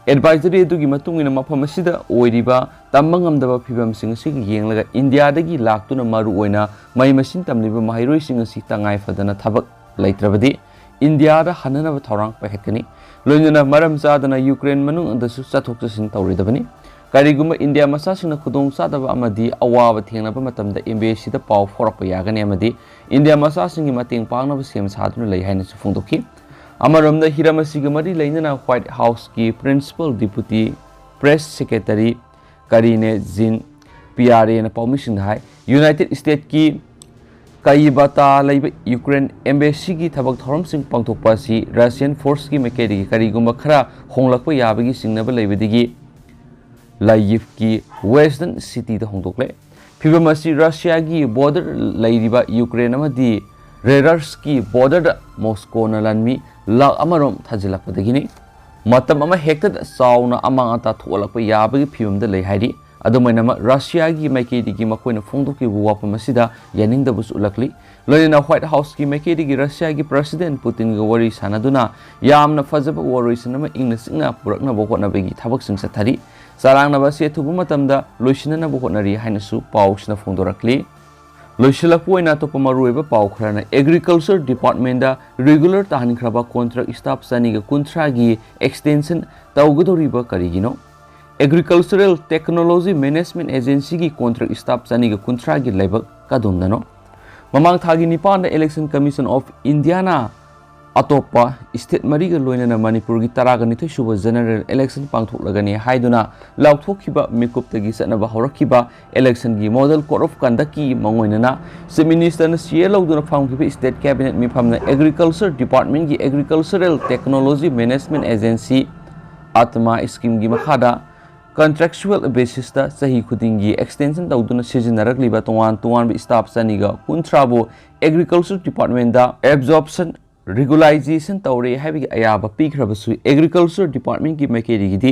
ꯑꯦꯗꯚꯥꯏꯖꯔꯤ ꯑꯗꯨꯒꯤ ꯃꯇꯨꯡ ꯏꯟꯅ ꯃꯐꯝ ꯑꯁꯤꯗ ꯑꯣꯏꯔꯤꯕ ꯇꯝꯕ ꯉꯝꯗꯕ ꯐꯤꯕꯝꯁꯤꯡ ꯑꯁꯤꯒ ꯌꯦꯡꯂꯒ ꯏꯟꯗꯤꯌꯥꯗꯒꯤ ꯂꯥꯛꯇꯨꯅ ꯃꯔꯨꯑꯣꯏꯅ ꯃꯍꯩ ꯃꯁꯤꯡ ꯇꯝꯂꯤꯕ ꯃꯍꯩꯔꯣꯏꯁꯤꯡ ꯑꯁꯤ ꯇꯉꯥꯏ ꯐꯗꯅ ꯊꯕꯛ ꯂꯩꯇ꯭ꯔꯕꯗꯤ ꯏꯟꯗꯤꯌꯥꯗ ꯍꯟꯅꯅꯕ ꯊꯧꯔꯥꯡ ꯄꯥꯏꯈꯠꯀꯅꯤ꯫ ꯂꯣꯏꯅꯅ ꯃꯔꯝ ꯆꯥꯗꯅ ꯌꯨꯀ꯭ꯔꯦꯟ ꯃꯅꯨꯡꯗꯁꯨ ꯆꯠꯊꯣꯛ ꯆꯠꯁꯤꯟ ꯇꯧꯔꯣꯏꯗꯕꯅꯤ꯫ ꯀꯔꯤꯒꯨꯝꯕ ꯏꯟꯗꯤꯌꯥ ꯃꯆꯥꯁꯤꯡꯅ ꯈꯨꯗꯣꯡ ꯆꯥꯗꯕ ꯑꯃꯗꯤ ꯑꯋꯥꯕ ꯊꯦꯡꯅꯕ ꯃꯇꯝꯗ ꯑꯦꯝꯕꯦꯁꯤꯗ ꯄꯥꯎ ꯐꯥꯎꯔꯛꯄ ꯌꯥꯒꯅꯤ ꯑꯃꯗꯤ ꯏꯟꯗꯤꯌꯥ ꯃꯆꯥꯁꯤꯡꯒꯤ ꯃꯇꯦꯡ ꯄꯥꯡꯅꯕ ꯁꯦꯝ ꯁꯥꯗꯨꯅ ꯂꯩ ꯍꯥꯏꯅꯁꯨ ꯐꯣꯡꯗꯣꯛꯈꯤ꯫ ꯑꯃꯔꯣꯝꯗ ꯍꯤꯔꯝ ꯑꯁꯤꯒ ꯃꯔꯤ ꯂꯩꯅꯅ ꯋꯥꯏꯠ ꯍꯥꯎꯁꯀꯤ principal deputy press secretary Karine Jean ꯄꯤꯌꯥꯔꯦꯅ ꯄꯥꯎꯃꯤꯁꯤꯡꯗ ꯍꯥꯏ, ꯌꯨꯅꯥꯏꯇꯦꯗ ꯁ꯭ꯇꯦꯠꯀꯤ ꯀꯌꯤꯕꯥꯇꯥ ꯂꯩꯕ ꯌꯨꯀ꯭ꯔꯦꯟ ꯑꯦꯝꯕꯦꯁꯤꯒꯤ ꯊꯕꯛ ꯊꯧꯔꯝꯁꯤꯡ ꯄꯥꯡꯊꯣꯛꯄ ꯑꯁꯤ ꯔꯁꯤꯌꯟ ꯐꯣꯔꯁꯀꯤ ꯃꯥꯏꯀꯩꯗꯒꯤ ꯀꯔꯤꯒꯨꯝꯕ ꯈꯔ ꯍꯣꯡꯂꯛꯄ ꯌꯥꯕꯒꯤ ꯆꯤꯡꯅꯕ ꯂꯩꯕꯗꯒꯤ ꯂꯥꯏꯌꯤꯞꯀꯤ ꯋꯦꯁꯇꯔꯟ ꯁꯤꯇꯤꯗ ꯍꯣꯡꯗꯣꯛꯂꯦ꯫ ꯐꯤꯚꯝ ꯑꯁꯤ ꯔꯁꯤꯌꯥꯒꯤ ꯕꯣꯔꯗꯔ ꯂꯩꯔꯤꯕ ꯌꯨꯀ꯭ꯔꯦꯟ ꯑꯃꯗꯤ ꯔꯦꯔꯁꯀꯤ ꯕꯣꯔꯗꯔꯗ ꯃꯣꯁꯀꯣꯅ ꯂꯥꯟꯃꯤ ꯂꯥꯈ ꯑꯃꯔꯣꯝ ꯊꯥꯖꯤꯜꯂꯛꯄꯗꯒꯤꯅꯤ꯫ ꯃꯇꯝ ꯑꯃ ꯍꯦꯛꯇꯗ ꯆꯥꯎꯅ ꯑꯃꯥꯡ ꯑꯇꯥ ꯊꯣꯛꯍꯜꯂꯛꯄ ꯌꯥꯕꯒꯤ ꯐꯤꯚꯝꯗ ꯂꯩ ꯍꯥꯏꯔꯤ꯫ ꯑꯗꯨꯃꯥꯏꯅꯃꯛ ꯔꯁꯤꯌꯥꯒꯤ ꯃꯥꯏꯀꯩꯗꯒꯤ ꯃꯈꯣꯏꯅ ꯐꯣꯡꯗꯣꯛꯈꯤꯕ ꯋꯥꯐꯝ ꯑꯁꯤꯗ ꯌꯥꯅꯤꯡꯗꯕꯁꯨ ꯎꯠꯂꯛꯂꯤ꯫ ꯂꯣꯏꯅꯅ ꯋꯥꯏꯠ ꯍꯥꯎꯁꯀꯤ ꯃꯥꯏꯀꯩꯗꯒꯤ ꯔꯁꯤꯌꯥꯒꯤ ꯄ꯭ꯔꯁꯤꯗꯦꯟ ꯄꯨꯇꯤꯟꯒ ꯋꯥꯔꯤ ꯁꯥꯟꯅꯗꯨꯅ ꯌꯥꯝꯅ ꯐꯖꯕ ꯋꯥꯔꯣꯏꯁꯤꯟ ꯑꯃ ꯏꯪꯅ ꯆꯤꯛꯅ ꯄꯨꯔꯛꯅꯕ ꯍꯣꯠꯅꯕꯒꯤ ꯊꯕꯛꯁꯤꯡ ꯆꯠꯊꯔꯤ꯫ ꯆꯔꯥꯡꯅꯕ ꯑꯁꯤ ꯑꯊꯨꯕ ꯃꯇꯝꯗ ꯂꯣꯏꯁꯤꯟꯅꯅꯕ ꯍꯣꯠꯅꯔꯤ ꯍꯥꯏꯅꯁꯨ ꯄꯥꯎꯁꯤꯅ ꯐꯣꯡꯗꯣꯔꯛꯂꯤ꯫ ꯂꯣꯏꯁꯤꯜꯂꯛꯄ ꯑꯣꯏꯅ ꯑꯇꯣꯞꯄ ꯃꯔꯨꯑꯣꯏꯕ ꯄꯥꯎ ꯈꯔꯅ ꯑꯦꯒ꯭ꯔꯤꯀꯜꯆꯔ ꯗꯤꯄꯥꯔꯠꯃꯦꯟꯗ ꯔꯤꯒꯨꯂꯔ ꯇꯥꯍꯟꯈ꯭ꯔꯕ ꯀꯣꯟꯇ꯭ꯔꯦꯛ ꯁ꯭ꯇꯥꯐ ꯆꯅꯤꯒ ꯀꯨꯟꯊ꯭ꯔꯥꯒꯤ ꯑꯦꯛꯁꯇꯦꯟꯁꯟ ꯇꯧꯒꯗꯧꯔꯤꯕ ꯀꯔꯤꯒꯤꯅꯣ? ꯑꯦꯒ꯭ꯔꯤꯀꯜꯆꯔꯦꯜ ꯇꯦꯛꯅꯣꯂꯣꯖꯤ ꯃꯦꯅꯦꯖꯃꯦꯟꯠ ꯑꯦꯖꯦꯟꯁꯤꯒꯤ ꯀꯣꯟꯇ꯭ꯔꯦꯛ ꯁ꯭ꯇꯥꯐ ꯆꯅꯤꯒ ꯀꯨꯟꯊ꯭ꯔꯥꯒꯤ ꯂꯥꯏꯕꯛ ꯀꯗꯣꯝꯗꯅꯣ? ꯃꯃꯥꯡ ꯊꯥꯒꯤ ꯅꯤꯄꯥꯟꯗ ꯏꯂꯦꯛꯁꯟ ꯀꯃꯤꯁꯟ ꯑꯣꯐ ꯏꯟꯗꯤꯌꯥꯅ ꯑꯇꯣꯞꯄ ꯁ꯭ꯇꯦꯠ ꯃꯔꯤꯒ ꯂꯣꯏꯅꯅ ꯃꯅꯤꯄꯨꯔꯒꯤ ꯇꯔꯥꯒ ꯅꯤꯊꯣꯏ ꯁꯨꯕ ꯖꯦꯅꯔꯦꯜ ꯏꯂꯦꯛꯁꯟ ꯄꯥꯡꯊꯣꯛꯂꯒꯅꯤ ꯍꯥꯏꯗꯨꯅ ꯂꯥꯎꯊꯣꯛꯈꯤꯕ ꯃꯤꯀꯨꯞꯇꯒꯤ ꯆꯠꯅꯕ ꯍꯧꯔꯛꯈꯤꯕ ꯏꯂꯦꯛꯁꯟꯒꯤ ꯃꯣꯗꯦꯜ ꯀꯣꯗ ꯑꯣꯐ ꯀꯟꯗꯛꯀꯤ ꯃꯥꯡꯑꯣꯏꯅꯅ ꯆꯤꯐ ꯃꯤꯅꯤꯁꯇꯔꯅ ꯁꯤꯌꯔ ꯂꯧꯗꯨꯅ ꯐꯝꯈꯤꯕ ꯁ꯭ꯇꯦꯠ ꯀꯦꯕꯤꯅꯦꯠ ꯃꯤꯐꯝꯅ ꯑꯦꯒ꯭ꯔꯤꯀꯜꯆꯔ ꯗꯤꯄꯥꯔꯠꯃꯦꯟꯠꯀꯤ ꯑꯦꯒ꯭ꯔꯤꯀꯜꯆꯔꯦꯜ ꯇꯦꯛꯅꯣꯂꯣꯖꯤ ꯃꯦꯅꯦꯖꯃꯦꯟꯠ ꯑꯦꯖꯦꯟꯁꯤ ꯑꯇꯃꯥ ꯁ꯭ꯀꯤꯝꯒꯤ ꯃꯈꯥꯗ ꯀꯟꯇ꯭ꯔꯦꯛꯆꯨꯑꯦꯜ ꯕꯦꯁꯤꯁꯇ ꯆꯍꯤ ꯈꯨꯗꯤꯡꯒꯤ ꯑꯦꯛꯁꯇꯦꯟꯁꯟ ꯇꯧꯗꯨꯅ ꯁꯤꯖꯤꯟꯅꯔꯛꯂꯤꯕ ꯇꯣꯉꯥꯟ ꯇꯣꯉꯥꯟꯕ ꯁ꯭ꯇꯥꯐ ꯆꯅꯤꯒ ꯀꯨꯟꯊ꯭ꯔꯥꯕꯨ ꯑꯦꯒ꯭ꯔꯤꯀꯜꯆꯔ ꯗꯤꯄꯥꯔꯠꯃꯦꯟꯠꯗ ꯑꯦꯕꯖꯣꯔꯞꯁꯟ ꯔꯤꯒꯨꯂꯥꯏꯖꯦꯁꯟ ꯇꯧꯔꯦ ꯍꯥꯏꯕꯒꯤ ꯑꯌꯥꯕ ꯄꯤꯈ꯭ꯔꯕꯁꯨ ꯑꯦꯒ꯭ꯔꯤꯀꯜꯆꯔ ꯗꯤꯄꯥꯔꯠꯃꯦꯟꯠꯀꯤ ꯃꯥꯏꯀꯩꯗꯒꯤꯗꯤ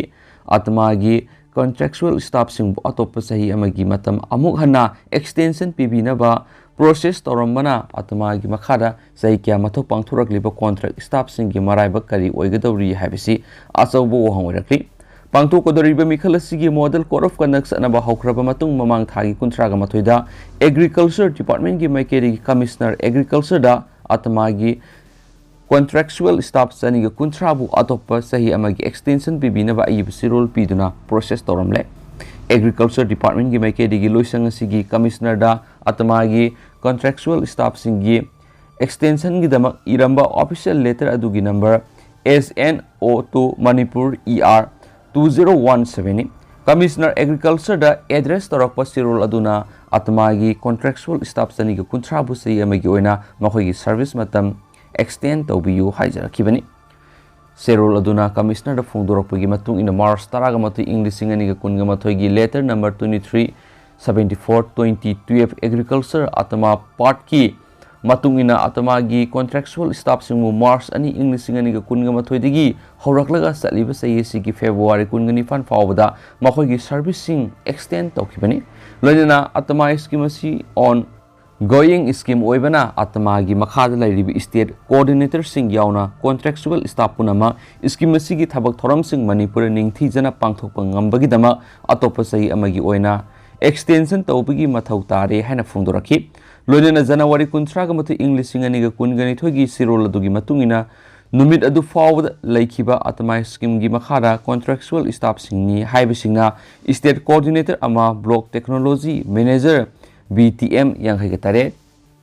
ꯑꯇꯃꯥꯒꯤ ꯀꯟꯇ꯭ꯔꯦꯛꯆꯨꯑꯦꯜ ꯁ꯭ꯇꯥꯐꯁꯤꯡꯕꯨ ꯑꯇꯣꯞꯄ ꯆꯍꯤ ꯑꯃꯒꯤ ꯃꯇꯝ ꯑꯃꯨꯛ ꯍꯟꯅ ꯑꯦꯛꯁꯇꯦꯟꯁꯟ ꯄꯤꯕꯤꯅꯕ ꯄ꯭ꯔꯣꯁꯦꯁ ꯇꯧꯔꯝꯕꯅ ꯑꯇꯃꯥꯒꯤ ꯃꯈꯥꯗ ꯆꯍꯤ ꯀꯌꯥ ꯃꯊꯧ ꯄꯥꯡꯊꯣꯔꯛꯂꯤꯕ ꯀꯣꯟꯇ꯭ꯔꯦꯛ ꯁ꯭ꯇꯥꯐꯁꯤꯡꯒꯤ ꯃꯔꯥꯏꯕꯛ ꯀꯔꯤ ꯑꯣꯏꯒꯗꯧꯔꯤ ꯍꯥꯏꯕꯁꯤ ꯑꯆꯧꯕ ꯋꯥꯍꯪ ꯑꯣꯏꯔꯛꯂꯤ꯫ ꯄꯥꯡꯊꯣꯛꯀꯗꯧꯔꯤꯕ ꯃꯤꯈꯜ ꯑꯁꯤꯒꯤ ꯃꯣꯗꯦꯜ ꯀꯣꯗ ꯑꯣꯐ ꯀꯟꯗꯛ ꯆꯠꯅꯕ ꯍꯧꯈ꯭ꯔꯕ ꯃꯇꯨꯡ, ꯃꯃꯥꯡ ꯊꯥꯒꯤ ꯀꯨꯟꯊ꯭ꯔꯥꯒ ꯃꯥꯊꯣꯏꯗ ꯑꯦꯒ꯭ꯔꯤꯀꯜꯆꯔ ꯗꯤꯄꯥꯔꯠꯃꯦꯟꯒꯤ ꯃꯥꯏꯀꯩꯗꯒꯤ ꯀꯃꯤꯁꯅꯔ ꯑꯦꯒ꯭ꯔꯤꯀꯜꯆꯔꯗ ꯑꯇꯃꯥꯒꯤ ꯀꯣꯟꯇ꯭ꯔꯦꯛꯆꯨꯋꯦꯜ ꯁ꯭ꯇꯥꯐ ꯆꯅꯤꯒ ꯀꯨꯟꯊ꯭ꯔꯥꯕꯨ ꯑꯇꯣꯞꯄ ꯆꯍꯤ ꯑꯃꯒꯤ ꯑꯦꯛꯁꯇꯦꯟꯁꯟ ꯄꯤꯕꯤꯅꯕ ꯑꯏꯕ ꯆꯦꯔꯣꯜ ꯄꯤꯗꯨꯅ ꯄ꯭ꯔꯣꯁꯦꯁ ꯇꯧꯔꯝꯂꯦ꯫ ꯑꯦꯒ꯭ꯔꯤꯀꯜꯆꯔ ꯗꯤꯄꯥꯔꯠꯃꯦꯟꯒꯤ ꯃꯥꯏꯀꯩꯗꯒꯤ ꯂꯣꯏꯁꯪ ꯑꯁꯤꯒꯤ ꯀꯃꯤꯁꯅꯔꯗ ꯑꯇꯃꯥꯒꯤ ꯀꯣꯟꯇ꯭ꯔꯦꯛꯆꯨꯋꯦꯜ ꯁ꯭ꯇꯥꯐꯁꯤꯡꯒꯤ ꯑꯦꯛꯁꯇꯦꯟꯁꯟꯒꯤꯗꯃꯛ ꯏꯔꯝꯕ ꯑꯣꯐꯤꯁꯤꯌꯦꯜ ꯂꯦꯇꯔ ꯑꯗꯨꯒꯤ number S N O two Manipur E R two zero one seven ꯅꯤ꯫ ꯀꯃꯤꯁꯅꯔ ꯑꯦꯒ꯭ꯔꯤꯀꯜꯆꯔꯗ ꯑꯦꯗ꯭ꯔꯦꯁ ꯇꯧꯔꯛꯄ ꯆꯦꯔꯣꯜ ꯑꯗꯨꯅ ꯑꯇꯃꯥꯒꯤ ꯀꯣꯟꯇ꯭ꯔꯦꯛꯆꯨꯋꯦꯜ ꯁ꯭ꯇꯥꯐ ꯆꯅꯤꯒ ꯀꯨꯟꯊ꯭ꯔꯥꯕꯨ ꯆꯍꯤ ꯑꯃꯒꯤ ꯑꯣꯏꯅ ꯃꯈꯣꯏꯒꯤ ꯁꯔꯚꯤꯁ ꯃꯇꯝ ꯑꯦꯛꯁꯇꯦꯟ ꯇꯧꯕꯤꯌꯨ ꯍꯥꯏꯖꯔꯛꯈꯤꯕꯅꯤ꯫ ꯆꯦꯔꯣꯜ ꯑꯗꯨꯅ ꯀꯃꯤꯁꯅꯔꯗ ꯐꯣꯡꯗꯣꯔꯛꯄꯒꯤ ꯃꯇꯨꯡ ꯏꯟꯅ, ꯃꯥꯔꯆ ꯇꯔꯥꯒ ꯃꯥꯊꯣꯏ, ꯏꯪ ꯂꯤꯁꯤꯡ ꯑꯅꯤꯒ ꯀꯨꯟꯒ ꯃꯥꯊꯣꯏꯒꯤ letter number twenty three seventy four twenty twelve agriculture ꯑꯇꯃꯥ ꯄꯥꯔꯠꯀꯤ ꯃꯇꯨꯡ ꯏꯟꯅ, ꯑꯇꯃꯥꯒꯤ ꯀꯣꯟꯇ꯭ꯔꯦꯛꯆꯨꯋꯦꯜ ꯁ꯭ꯇꯥꯐꯁꯤꯡꯕꯨ ꯃꯥꯔꯆ ꯑꯅꯤ, ꯏꯪ ꯂꯤꯁꯤꯡ ꯑꯅꯤꯒ ꯀꯨꯟꯒ ꯃꯥꯊꯣꯏꯗꯒꯤ ꯍꯧꯔꯛꯂꯒ ꯆꯠꯂꯤꯕ ꯆꯍꯤ ꯑꯁꯤꯒꯤ ꯐꯦꯕ꯭ꯔꯨꯋꯥꯔꯤ ꯀꯨꯟꯒ ꯅꯤꯄꯥꯟ ꯐꯥꯎꯕꯗ ꯃꯈꯣꯏꯒꯤ ꯁꯔꯚꯤꯁꯁꯤꯡ ꯑꯦꯛꯁꯇꯦꯟ ꯇꯧꯈꯤꯕꯅꯤ꯫ ꯂꯣꯏꯅꯅ ꯑꯇꯃꯥ ꯁ꯭ꯀꯤꯝ ꯑꯁꯤ ꯑꯣꯟ ꯒꯣꯌꯤꯡ ꯁ꯭ꯀꯤꯝ ꯑꯣꯏꯕꯅ, ꯑꯇꯃꯥꯒꯤ ꯃꯈꯥꯗ ꯂꯩꯔꯤꯕ ꯁ꯭ꯇꯦꯠ ꯀꯣꯑꯣꯔꯗꯤꯅꯦꯇꯔꯁꯤꯡ ꯌꯥꯎꯅ ꯀꯣꯟꯇ꯭ꯔꯦꯛꯆꯨꯋꯦꯜ ꯁ꯭ꯇꯥꯐ ꯄꯨꯝꯅꯃꯛ ꯁ꯭ꯀꯤꯝ ꯑꯁꯤꯒꯤ ꯊꯕꯛ ꯊꯧꯔꯝꯁꯤꯡ ꯃꯅꯤꯄꯨꯔꯗ ꯅꯤꯡꯊꯤꯖꯅ ꯄꯥꯡꯊꯣꯛꯄ ꯉꯝꯕꯒꯤꯗꯃꯛ ꯑꯇꯣꯞꯄ ꯆꯍꯤ ꯑꯃꯒꯤ ꯑꯣꯏꯅ ꯑꯦꯛꯁꯇꯦꯟꯁꯟ ꯇꯧꯕꯒꯤ ꯃꯊꯧ ꯇꯥꯔꯦ ꯍꯥꯏꯅ ꯐꯣꯡꯗꯣꯔꯛꯈꯤ꯫ ꯂꯣꯏꯅꯅ ꯖꯅꯋꯥꯔꯤ ꯀꯨꯟꯊ꯭ꯔꯥꯒ ꯃꯥꯊꯣꯏ, ꯏꯪ ꯂꯤꯁꯤꯡ ꯑꯅꯤꯒ ꯀꯨꯟꯒ ꯅꯤꯊꯣꯏꯒꯤ ꯆꯦꯔꯣꯜ ꯑꯗꯨꯒꯤ ꯃꯇꯨꯡ ꯏꯟꯅ, ꯅꯨꯃꯤꯠ ꯑꯗꯨ ꯐꯥꯎꯕꯗ ꯂꯩꯈꯤꯕ ꯑꯇꯃꯥ ꯁ꯭ꯀꯤꯝꯒꯤ ꯃꯈꯥꯗ ꯀꯣꯟꯇ꯭ꯔꯦꯛꯆꯨꯋꯦꯜ ꯁ꯭ꯇꯥꯐꯁꯤꯡꯅꯤ ꯍꯥꯏꯕꯁꯤꯡꯅ ꯁ꯭ꯇꯦꯠ ꯀꯣꯑꯣꯔꯗꯤꯅꯦꯇꯔ ꯑꯃ, block technology manager, B T M ꯌꯥꯡꯈꯩꯒ ꯇꯔꯦꯠ,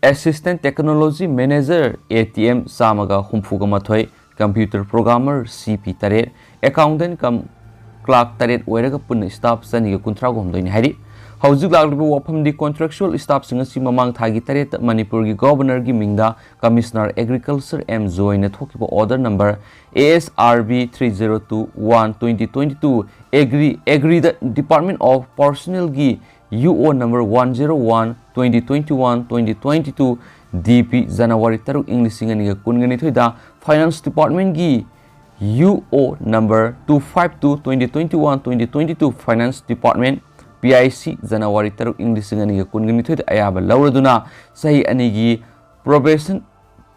assistant technology manager, A T M ꯆꯥꯝꯃꯒ ꯍꯨꯝꯐꯨꯒ ꯃꯥꯊꯣꯏ, ꯀꯝꯄ꯭ꯌꯨꯇꯔ ꯄ꯭ꯔꯣꯒ꯭ꯔꯥꯃꯔ, C P ꯇꯔꯦꯠ, ꯑꯦꯀꯥꯎꯟꯇꯦꯟꯠ ꯀꯝ ꯀ꯭ꯂꯥꯔꯛ ꯇꯔꯦꯠ ꯑꯣꯏꯔꯒ ꯄꯨꯟꯅ ꯁ꯭ꯇꯥꯐ ꯆꯅꯤꯒ ꯀꯨꯟꯊ꯭ꯔꯥꯒ ꯍꯨꯝꯗꯣꯏꯅꯤ ꯍꯥꯏꯔꯤ꯫ ꯍꯧꯖꯤꯛ ꯂꯥꯛꯂꯤꯕ ꯋꯥꯐꯝꯗꯤ, ꯀꯣꯟꯇ꯭ꯔꯦꯛꯆꯨꯋꯦꯜ ꯁ꯭ꯇꯥꯐꯁꯤꯡ ꯑꯁꯤ ꯃꯃꯥꯡ ꯊꯥꯒꯤ ꯇꯔꯦꯠꯇ ꯃꯅꯤꯄꯨꯔꯒꯤ ꯒꯣꯚꯔꯅꯔꯒꯤ ꯃꯤꯡꯗ ꯀꯃꯤꯁꯅꯔ ꯑꯦꯒ꯭ꯔꯤꯀꯜꯆꯔ M ꯖꯣꯏꯅ ꯊꯣꯛꯈꯤꯕ order number A S R B three zero two one twenty twenty two, agri, ꯑꯦꯒ꯭ꯔꯤꯗ ꯗꯤꯄꯥꯔꯠꯃꯦꯟꯠ ꯑꯣꯐ ꯄꯔꯁꯅꯦꯜꯒꯤ U O number one zero one twenty twenty one twenty twenty two, D P, January ꯇꯔꯨꯛ, ꯏꯪ ꯂꯤꯁꯤꯡ ꯑꯅꯤꯒ ꯀꯨꯟꯒ ꯅꯤꯊꯣꯏꯗ finance ꯗꯤꯄꯥꯔꯠꯃꯦꯟꯠꯀꯤ U O number two five two twenty twenty one twenty twenty two, finance department, P I C January ꯇꯔꯨꯛ, ꯏꯪ ꯂꯤꯁꯤꯡ ꯑꯅꯤꯒ ꯀꯨꯟꯒ ꯅꯤꯊꯣꯏꯗ ꯑꯌꯥꯕ ꯂꯧꯔꯗꯨꯅ ꯆꯍꯤ ꯑꯅꯤꯒꯤ probation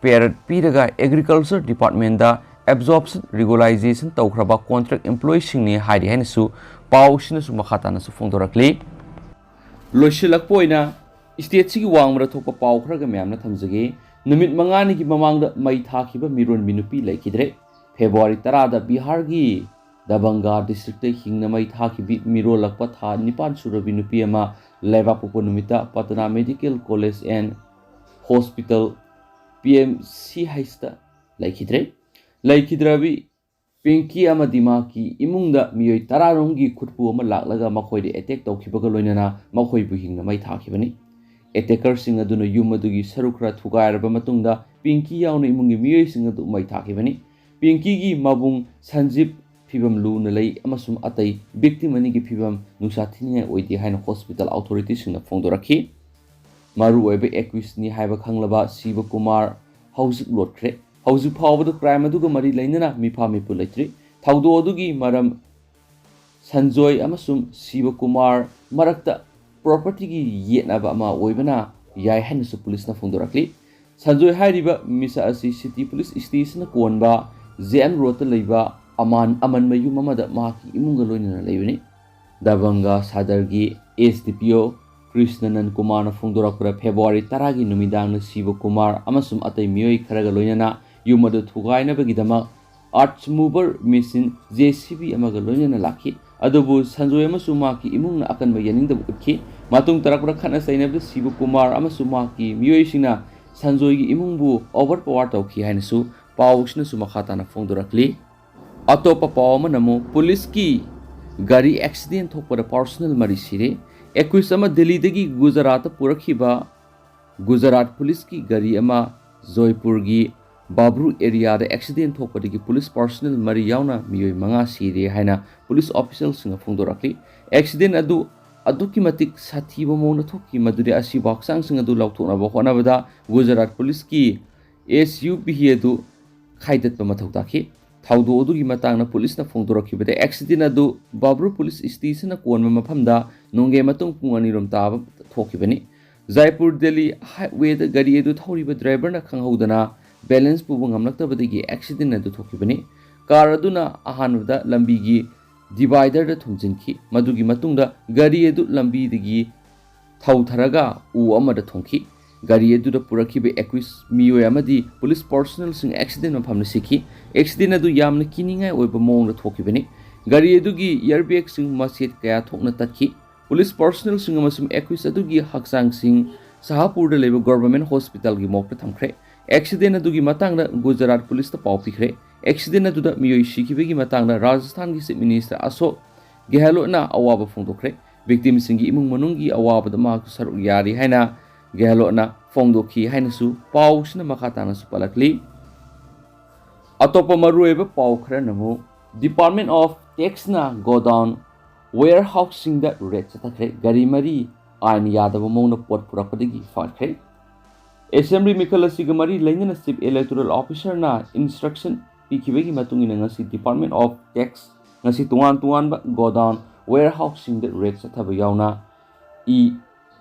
period ꯄꯤꯔꯒ Agriculture Departmentꯗ absorption regularization ꯇꯧꯈ꯭ꯔꯕ contract employeeꯁꯤꯡꯅꯤ ꯍꯥꯏꯔꯤ ꯍꯥꯏꯅꯁꯨ ꯄꯥꯎꯁꯤꯅꯁꯨ ꯃꯈꯥ ꯇꯥꯅꯁꯨ ꯐꯣꯡꯗꯣꯔꯛꯂꯤ꯫ ꯂꯣꯏꯁꯤꯜꯂꯛꯄ ꯑꯣꯏꯅ stateꯁꯤꯒꯤ ꯋꯥꯡꯃꯗ ꯊꯣꯛꯄ ꯄꯥꯎ ꯈꯔꯒ ꯃꯌꯥꯝꯅ ꯊꯝꯖꯒꯦ꯫ ꯅꯨꯃꯤꯠ ꯃꯉꯥꯅꯤꯒꯤ ꯃꯃꯥꯡꯗ ꯃꯩ ꯊꯥꯈꯤꯕ ꯃꯤꯔꯣꯟꯕꯤ ꯅꯨꯄꯤ ꯂꯩꯈꯤꯗ꯭ꯔꯦ꯫ ꯐꯦꯕ꯭ꯔꯨꯋꯥꯔꯤ ꯇꯔꯥꯗ ꯕꯤꯍꯥꯔꯒꯤ ꯗꯕꯪꯒꯥ districtꯇ ꯍꯤꯡꯅ ꯃꯩ ꯊꯥꯈꯤꯕꯤ ꯃꯤꯔꯣꯜꯂꯛꯄ ꯊꯥ ꯅꯤꯄꯥꯟ ꯁꯨꯔꯕꯤ ꯅꯨꯄꯤ ꯑꯃ ꯂꯩꯕꯥꯛꯄꯣꯛꯄ ꯅꯨꯃꯤꯠꯇ Patna Medical College and Hospital, P M C ꯑꯩꯆꯇ ꯂꯩꯈꯤꯗ꯭ꯔꯦ꯫ ꯂꯩꯈꯤꯗ꯭ꯔꯕꯤ ꯄꯤꯡꯀꯤ ꯑꯃꯗꯤ ꯃꯍꯥꯛꯀꯤ ꯏꯃꯨꯡꯗ ꯃꯤꯑꯣꯏ ꯇꯔꯥꯔꯣꯝꯒꯤ ꯈꯨꯠꯄꯨ ꯑꯃ ꯂꯥꯛꯂꯒ ꯃꯈꯣꯏꯗ attack ꯇꯧꯈꯤꯕꯒ ꯂꯣꯏꯅꯅ ꯃꯈꯣꯏꯕꯨ ꯍꯤꯡꯅ ꯃꯩ ꯊꯥꯈꯤꯕꯅꯤ꯫ Attackerꯁꯤꯡ ꯑꯗꯨꯅ ꯌꯨꯝ ꯑꯗꯨꯒꯤ ꯁꯔꯨꯛ ꯈꯔ ꯊꯨꯒꯥꯏꯔꯕ ꯃꯇꯨꯡꯗ ꯄꯤꯡꯀꯤ ꯌꯥꯎꯅ ꯏꯃꯨꯡꯒꯤ ꯃꯤꯑꯣꯏꯁꯤꯡ ꯑꯗꯨ ꯃꯩ ꯊꯥꯈꯤꯕꯅꯤ꯫ ꯄꯤꯡꯀꯤꯒꯤ ꯃꯕꯨꯡ ꯁꯟꯖꯤꯞ ꯐꯤꯕꯝ ꯂꯨꯅ ꯂꯩ ꯑꯃꯁꯨꯡ ꯑꯇꯩ victim ꯑꯅꯤꯒꯤ ꯐꯤꯕꯝ ꯅꯨꯡꯁꯥ ꯊꯤꯅꯤꯡꯉꯥꯏ ꯑꯣꯏꯗꯦ ꯍꯥꯏꯅ hospital authorityꯁꯤꯡꯅ ꯐꯣꯡꯗꯣꯔꯛꯈꯤ꯫ ꯃꯔꯨꯑꯣꯏꯕ accusedꯅꯤ ꯍꯥꯏꯕ ꯈꯪꯂꯕ ꯁꯤꯕ ꯀꯨꯃꯥꯔ ꯍꯧꯖꯤꯛ ꯂꯣꯠꯈ꯭ꯔꯦ꯫ ꯍꯧꯖꯤꯛ ꯐꯥꯎꯕꯗ crime ꯑꯗꯨꯒ ꯃꯔꯤ ꯂꯩꯅꯅ ꯃꯤꯐꯥ ꯃꯤꯄꯨ ꯂꯩꯇ꯭ꯔꯤ꯫ ꯊꯧꯗꯣꯛ ꯑꯗꯨꯒꯤ ꯃꯔꯝ ꯁꯟꯖꯣꯏ ꯑꯃꯁꯨꯡ ꯁꯤꯕ ꯀꯨꯃꯥꯔ ꯃꯔꯛꯇ propertyꯒꯤ ꯌꯦꯠꯅꯕ ꯑꯃ ꯑꯣꯏꯕꯅ ꯌꯥꯏ ꯍꯥꯏꯅꯁꯨ ꯄꯨꯂꯤꯁꯅ ꯐꯣꯡꯗꯣꯔꯛꯂꯤ꯫ ꯁꯟꯖꯣꯏ ꯍꯥꯏꯔꯤꯕ ꯃꯤꯁꯛ ꯑꯁꯤ city police stationꯅ ꯀꯣꯟꯕ ꯖꯦ ꯑꯦꯝ ꯔꯣꯗꯇ ꯂꯩꯕ ꯑꯃꯥꯟ, ꯑꯃꯟ ꯃꯌꯨꯝ ꯑꯃꯗ ꯃꯍꯥꯛꯀꯤ ꯏꯃꯨꯡꯒ ꯂꯣꯏꯅꯅ ꯂꯩꯕꯅꯤ꯫ ꯗꯕꯪꯒ ꯁꯥꯗꯔꯒꯤ ꯑꯦꯁ ꯗꯤ ꯄꯤ ꯑꯣ ꯀ꯭ꯔꯤꯁꯅꯅꯟ ꯀꯨꯃꯥꯔꯅ ꯐꯣꯡꯗꯣꯔꯛꯄꯗ ꯐꯦꯕ꯭ꯔꯨꯋꯥꯔꯤ ꯇꯔꯥꯒꯤ ꯅꯨꯃꯤꯗꯥꯡꯗ ꯁꯤꯕ ꯀꯨꯃꯥꯔ ꯑꯃꯁꯨꯡ ꯑꯇꯩ ꯃꯤꯑꯣꯏ ꯈꯔꯒ ꯂꯣꯏꯅꯅ ꯌꯨꯝ ꯑꯗꯨ ꯊꯨꯒꯥꯏꯅꯕꯒꯤꯗꯃꯛ earth mover machine, J C B ꯑꯃꯒ ꯂꯣꯏꯅꯅ ꯂꯥꯛꯈꯤ꯫ ꯑꯗꯨꯕꯨ ꯁꯟꯖꯣꯏ ꯑꯃꯁꯨꯡ ꯃꯍꯥꯛꯀꯤ ꯏꯃꯨꯡꯅ ꯑꯀꯟꯕ ꯌꯥꯅꯤꯡꯗꯕ ꯎꯠꯈꯤ꯫ ꯃꯇꯨꯡ ꯇꯥꯔꯛꯄꯗ ꯈꯠꯅ ꯆꯩꯅꯕꯗ ꯁꯤꯕ ꯀꯨꯃꯥꯔ ꯑꯃꯁꯨꯡ ꯃꯍꯥꯛꯀꯤ ꯃꯤꯑꯣꯏꯁꯤꯡꯅ ꯁꯟꯖꯣꯏꯒꯤ ꯏꯃꯨꯡꯕꯨ overpower ꯇꯧꯈꯤ ꯍꯥꯏꯅꯁꯨ ꯄꯥꯎꯁꯤꯅꯁꯨ ꯃꯈꯥ ꯇꯥꯅ ꯐꯣꯡꯗꯣꯔꯛꯂꯤ꯫ ꯑꯇꯣꯞꯄ ꯄꯥꯎ ꯑꯃꯅ ꯑꯃꯨꯛ ꯄꯨꯂꯤꯁꯀꯤ ꯒꯥꯔꯤ accident ꯊꯣꯛꯄꯗ personnel ꯃꯔꯤ ꯁꯤꯔꯦ꯫ Accused ꯑꯃ ꯗꯦꯜꯂꯤꯗꯒꯤ ꯒꯨꯖꯔꯥꯠꯇ ꯄꯨꯔꯛꯈꯤꯕ ꯒꯨꯖꯔꯥꯠ ꯄꯨꯂꯤꯁꯀꯤ ꯒꯥꯔꯤ ꯑꯃ ꯖꯣꯏꯄꯨꯔꯒꯤ ꯕꯥꯕ꯭ꯔꯨ areaꯗ accident ꯊꯣꯛꯄꯗꯒꯤ ꯄꯨꯂꯤꯁ personnel ꯃꯔꯤ ꯌꯥꯎꯅ ꯃꯤꯑꯣꯏ ꯃꯉꯥ ꯁꯤꯔꯦ ꯍꯥꯏꯅ ꯄꯨꯂꯤꯁ officialꯁꯤꯡꯅ ꯐꯣꯡꯗꯣꯔꯛꯂꯤ꯫ Accident ꯑꯗꯨ ꯑꯗꯨꯛꯀꯤ ꯃꯇꯤꯛ ꯁꯥꯊꯤꯕ ꯃꯑꯣꯡꯗ ꯊꯣꯛꯈꯤ, ꯃꯗꯨꯗꯤ ꯑꯁꯤꯕ ꯍꯛꯆꯥꯡꯁꯤꯡ ꯑꯗꯨ ꯂꯧꯊꯣꯛꯅꯕ ꯍꯣꯠꯅꯕꯗ ꯒꯨꯖꯔꯥꯠ ꯄꯨꯂꯤꯁꯀꯤ S U V ꯑꯗꯨ ꯈꯥꯏꯗꯠꯄ ꯃꯊꯧ ꯇꯥꯈꯤ꯫ ꯊꯧꯗꯣꯛ ꯑꯗꯨꯒꯤ ꯃꯇꯥꯡꯗ ꯄꯨꯂꯤꯁꯅ ꯐꯣꯡꯗꯣꯔꯛꯈꯤꯕꯗ, ꯑꯦꯛꯁꯤꯗꯦꯟ ꯑꯗꯨ ꯕꯥꯕ꯭ꯔꯨ ꯄꯨꯂꯤꯁ ꯁ꯭ꯇꯦꯁꯟꯅ ꯀꯣꯟꯕ ꯃꯐꯝꯗ ꯅꯣꯡꯌꯥꯏ ꯃꯇꯨꯡ ꯄꯨꯡ ꯑꯅꯤ ꯔꯣꯝ ꯇꯥꯕ ꯊꯣꯛꯈꯤꯕꯅꯤ꯫ ꯖꯥꯏꯄꯨꯔ ꯗꯦꯜꯂꯤ ꯍꯥꯏꯋꯦꯗ ꯒꯥꯔꯤ ꯑꯗꯨ ꯊꯧꯔꯤꯕ ꯗ꯭ꯔꯥꯏꯚꯔꯅ ꯈꯪꯍꯧꯗꯅ ꯕꯦꯂꯦꯟꯁ ꯄꯨꯕ ꯉꯝꯂꯛꯇꯕꯗꯒꯤ ꯑꯦꯛꯁꯤꯗꯦꯟ ꯑꯗꯨ ꯊꯣꯛꯈꯤꯕꯅꯤ꯫ ꯀꯥꯔ ꯑꯗꯨꯅ ꯑꯍꯥꯟꯕꯗ ꯂꯝꯕꯤꯒꯤ ꯗꯤꯚꯥꯏꯗꯔꯗ ꯊꯣꯝꯖꯤꯟꯈꯤ꯫ ꯃꯗꯨꯒꯤ ꯃꯇꯨꯡꯗ ꯒꯥꯔꯤ ꯑꯗꯨ ꯂꯝꯕꯤꯗꯒꯤ ꯊꯧꯊꯔꯒ ꯎ ꯑꯃꯗ ꯊꯣꯝꯈꯤ꯫ ꯒꯥꯔꯤ ꯑꯗꯨꯗ ꯄꯨꯔꯛꯈꯤꯕ ꯑꯦꯀ꯭ꯌꯨꯁ ꯃꯤꯑꯣꯏ ꯑꯃꯗꯤ ꯄꯨꯂꯤꯁ ꯄꯥꯔꯁꯣꯅꯦꯜꯁꯤꯡ ꯑꯦꯛꯁꯤꯗꯦꯟ ꯃꯐꯝꯗ ꯁꯤꯈꯤ꯫ ꯑꯦꯛꯁꯤꯗꯦꯟ ꯑꯗꯨ ꯌꯥꯝꯅ ꯀꯤꯅꯤꯡꯉꯥꯏ ꯑꯣꯏꯕ ꯃꯑꯣꯡꯗ ꯊꯣꯛꯈꯤꯕꯅꯤ꯫ ꯒꯥꯔꯤ ꯑꯗꯨꯒꯤ ꯏꯌꯥꯔꯕꯦꯒꯁꯤꯡ ꯃꯆꯦꯠ ꯀꯌꯥ ꯊꯣꯛꯅ ꯇꯠꯈꯤ꯫ ꯄꯨꯂꯤꯁ ꯄꯥꯔꯁꯣꯅꯦꯜꯁꯤꯡ ꯑꯃꯁꯨꯡ ꯑꯦꯀ꯭ꯌꯨꯁ ꯑꯗꯨꯒꯤ ꯍꯛꯆꯥꯡꯁꯤꯡ ꯁꯍꯥꯄꯨꯔꯗ ꯂꯩꯕ ꯒꯣꯚꯔꯟꯃꯦꯟꯠ ꯍꯣꯁꯄꯤꯇꯥꯜꯒꯤ ꯃꯣꯔꯒꯇ ꯊꯝꯈ꯭ꯔꯦ꯫ ꯑꯦꯛꯁꯤꯗꯦꯟ ꯑꯗꯨꯒꯤ ꯃꯇꯥꯡꯗ ꯒꯨꯖꯔꯥꯠ ꯄꯨꯂꯤꯁꯇ ꯄꯥꯎ ꯄꯤꯈ꯭ꯔꯦ꯫ ꯑꯦꯛꯁꯤꯗꯦꯟ ꯑꯗꯨꯗ ꯃꯤꯑꯣꯏ ꯁꯤꯈꯤꯕꯒꯤ ꯃꯇꯥꯡꯗ ꯔꯥꯖꯁꯊꯥꯟꯒꯤ ꯆꯤꯐ ꯃꯤꯅꯤꯁꯇꯔ ꯑꯁꯣꯛ ꯒꯦꯍꯂꯣꯠꯅ ꯑꯋꯥꯕ ꯐꯣꯡꯗꯣꯛꯈ꯭ꯔꯦ꯫ ꯚꯤꯛꯇꯤꯝꯁꯤꯡꯒꯤ ꯏꯃꯨꯡ ꯃꯅꯨꯡꯒꯤ ꯑꯋꯥꯕꯗ ꯃꯍꯥꯛꯁꯨ ꯁꯔꯨꯛ ꯌꯥꯔꯤ ꯍꯥꯏꯅ ꯒꯦꯍꯂꯣꯠꯅ ꯐꯣꯡꯗꯣꯛꯈꯤ ꯍꯥꯏꯅꯁꯨ ꯄꯥꯎꯁꯤꯅ ꯃꯈꯥ ꯇꯥꯅꯁꯨ ꯄꯜꯂꯛꯂꯤ꯫ ꯑꯇꯣꯞꯄ ꯃꯔꯨꯑꯣꯏꯕ ꯄꯥꯎ ꯈꯔꯅ ꯑꯃꯨꯛ, ꯗꯤꯄꯥꯔꯠꯃꯦꯟꯠ ꯑꯣꯐ ꯇꯦꯛꯁꯅ ꯒꯣꯗꯥꯎꯟ, ꯋꯦꯌꯔꯍꯥꯎꯁꯁꯤꯡꯗ ꯔꯦꯗ ꯆꯠꯊꯈ꯭ꯔꯦ꯫ ꯒꯥꯔꯤ ꯃꯔꯤ ꯑꯥꯏꯟ ꯌꯥꯗꯕ ꯃꯑꯣꯡꯗ ꯄꯣꯠ ꯄꯨꯔꯛꯄꯗꯒꯤ ꯐꯥꯈ꯭ꯔꯦ꯫ ꯑꯦꯁꯦꯝꯕ꯭ꯂꯤ ꯃꯤꯈꯜ ꯑꯁꯤꯒ ꯃꯔꯤ ꯂꯩꯅꯅ ꯆꯤꯐ ꯏꯂꯦꯛꯇꯣꯔꯦꯜ ꯑꯣꯐꯤꯁꯔꯅ ꯏꯟꯁꯇ꯭ꯔꯛꯁꯟ ꯄꯤꯈꯤꯕꯒꯤ ꯃꯇꯨꯡ ꯏꯟꯅ ꯉꯁꯤ ꯗꯤꯄꯥꯔꯠꯃꯦꯟꯠ ꯑꯣꯐ ꯇꯦꯛꯁ ꯉꯁꯤ ꯇꯣꯉꯥꯟ ꯇꯣꯉꯥꯟꯕ ꯒꯣꯗꯥꯎꯟ, ꯋꯦꯌꯔꯍꯥꯎꯁꯁꯤꯡꯗ ꯔꯦꯗ ꯆꯠꯊꯕ ꯌꯥꯎꯅ ꯏ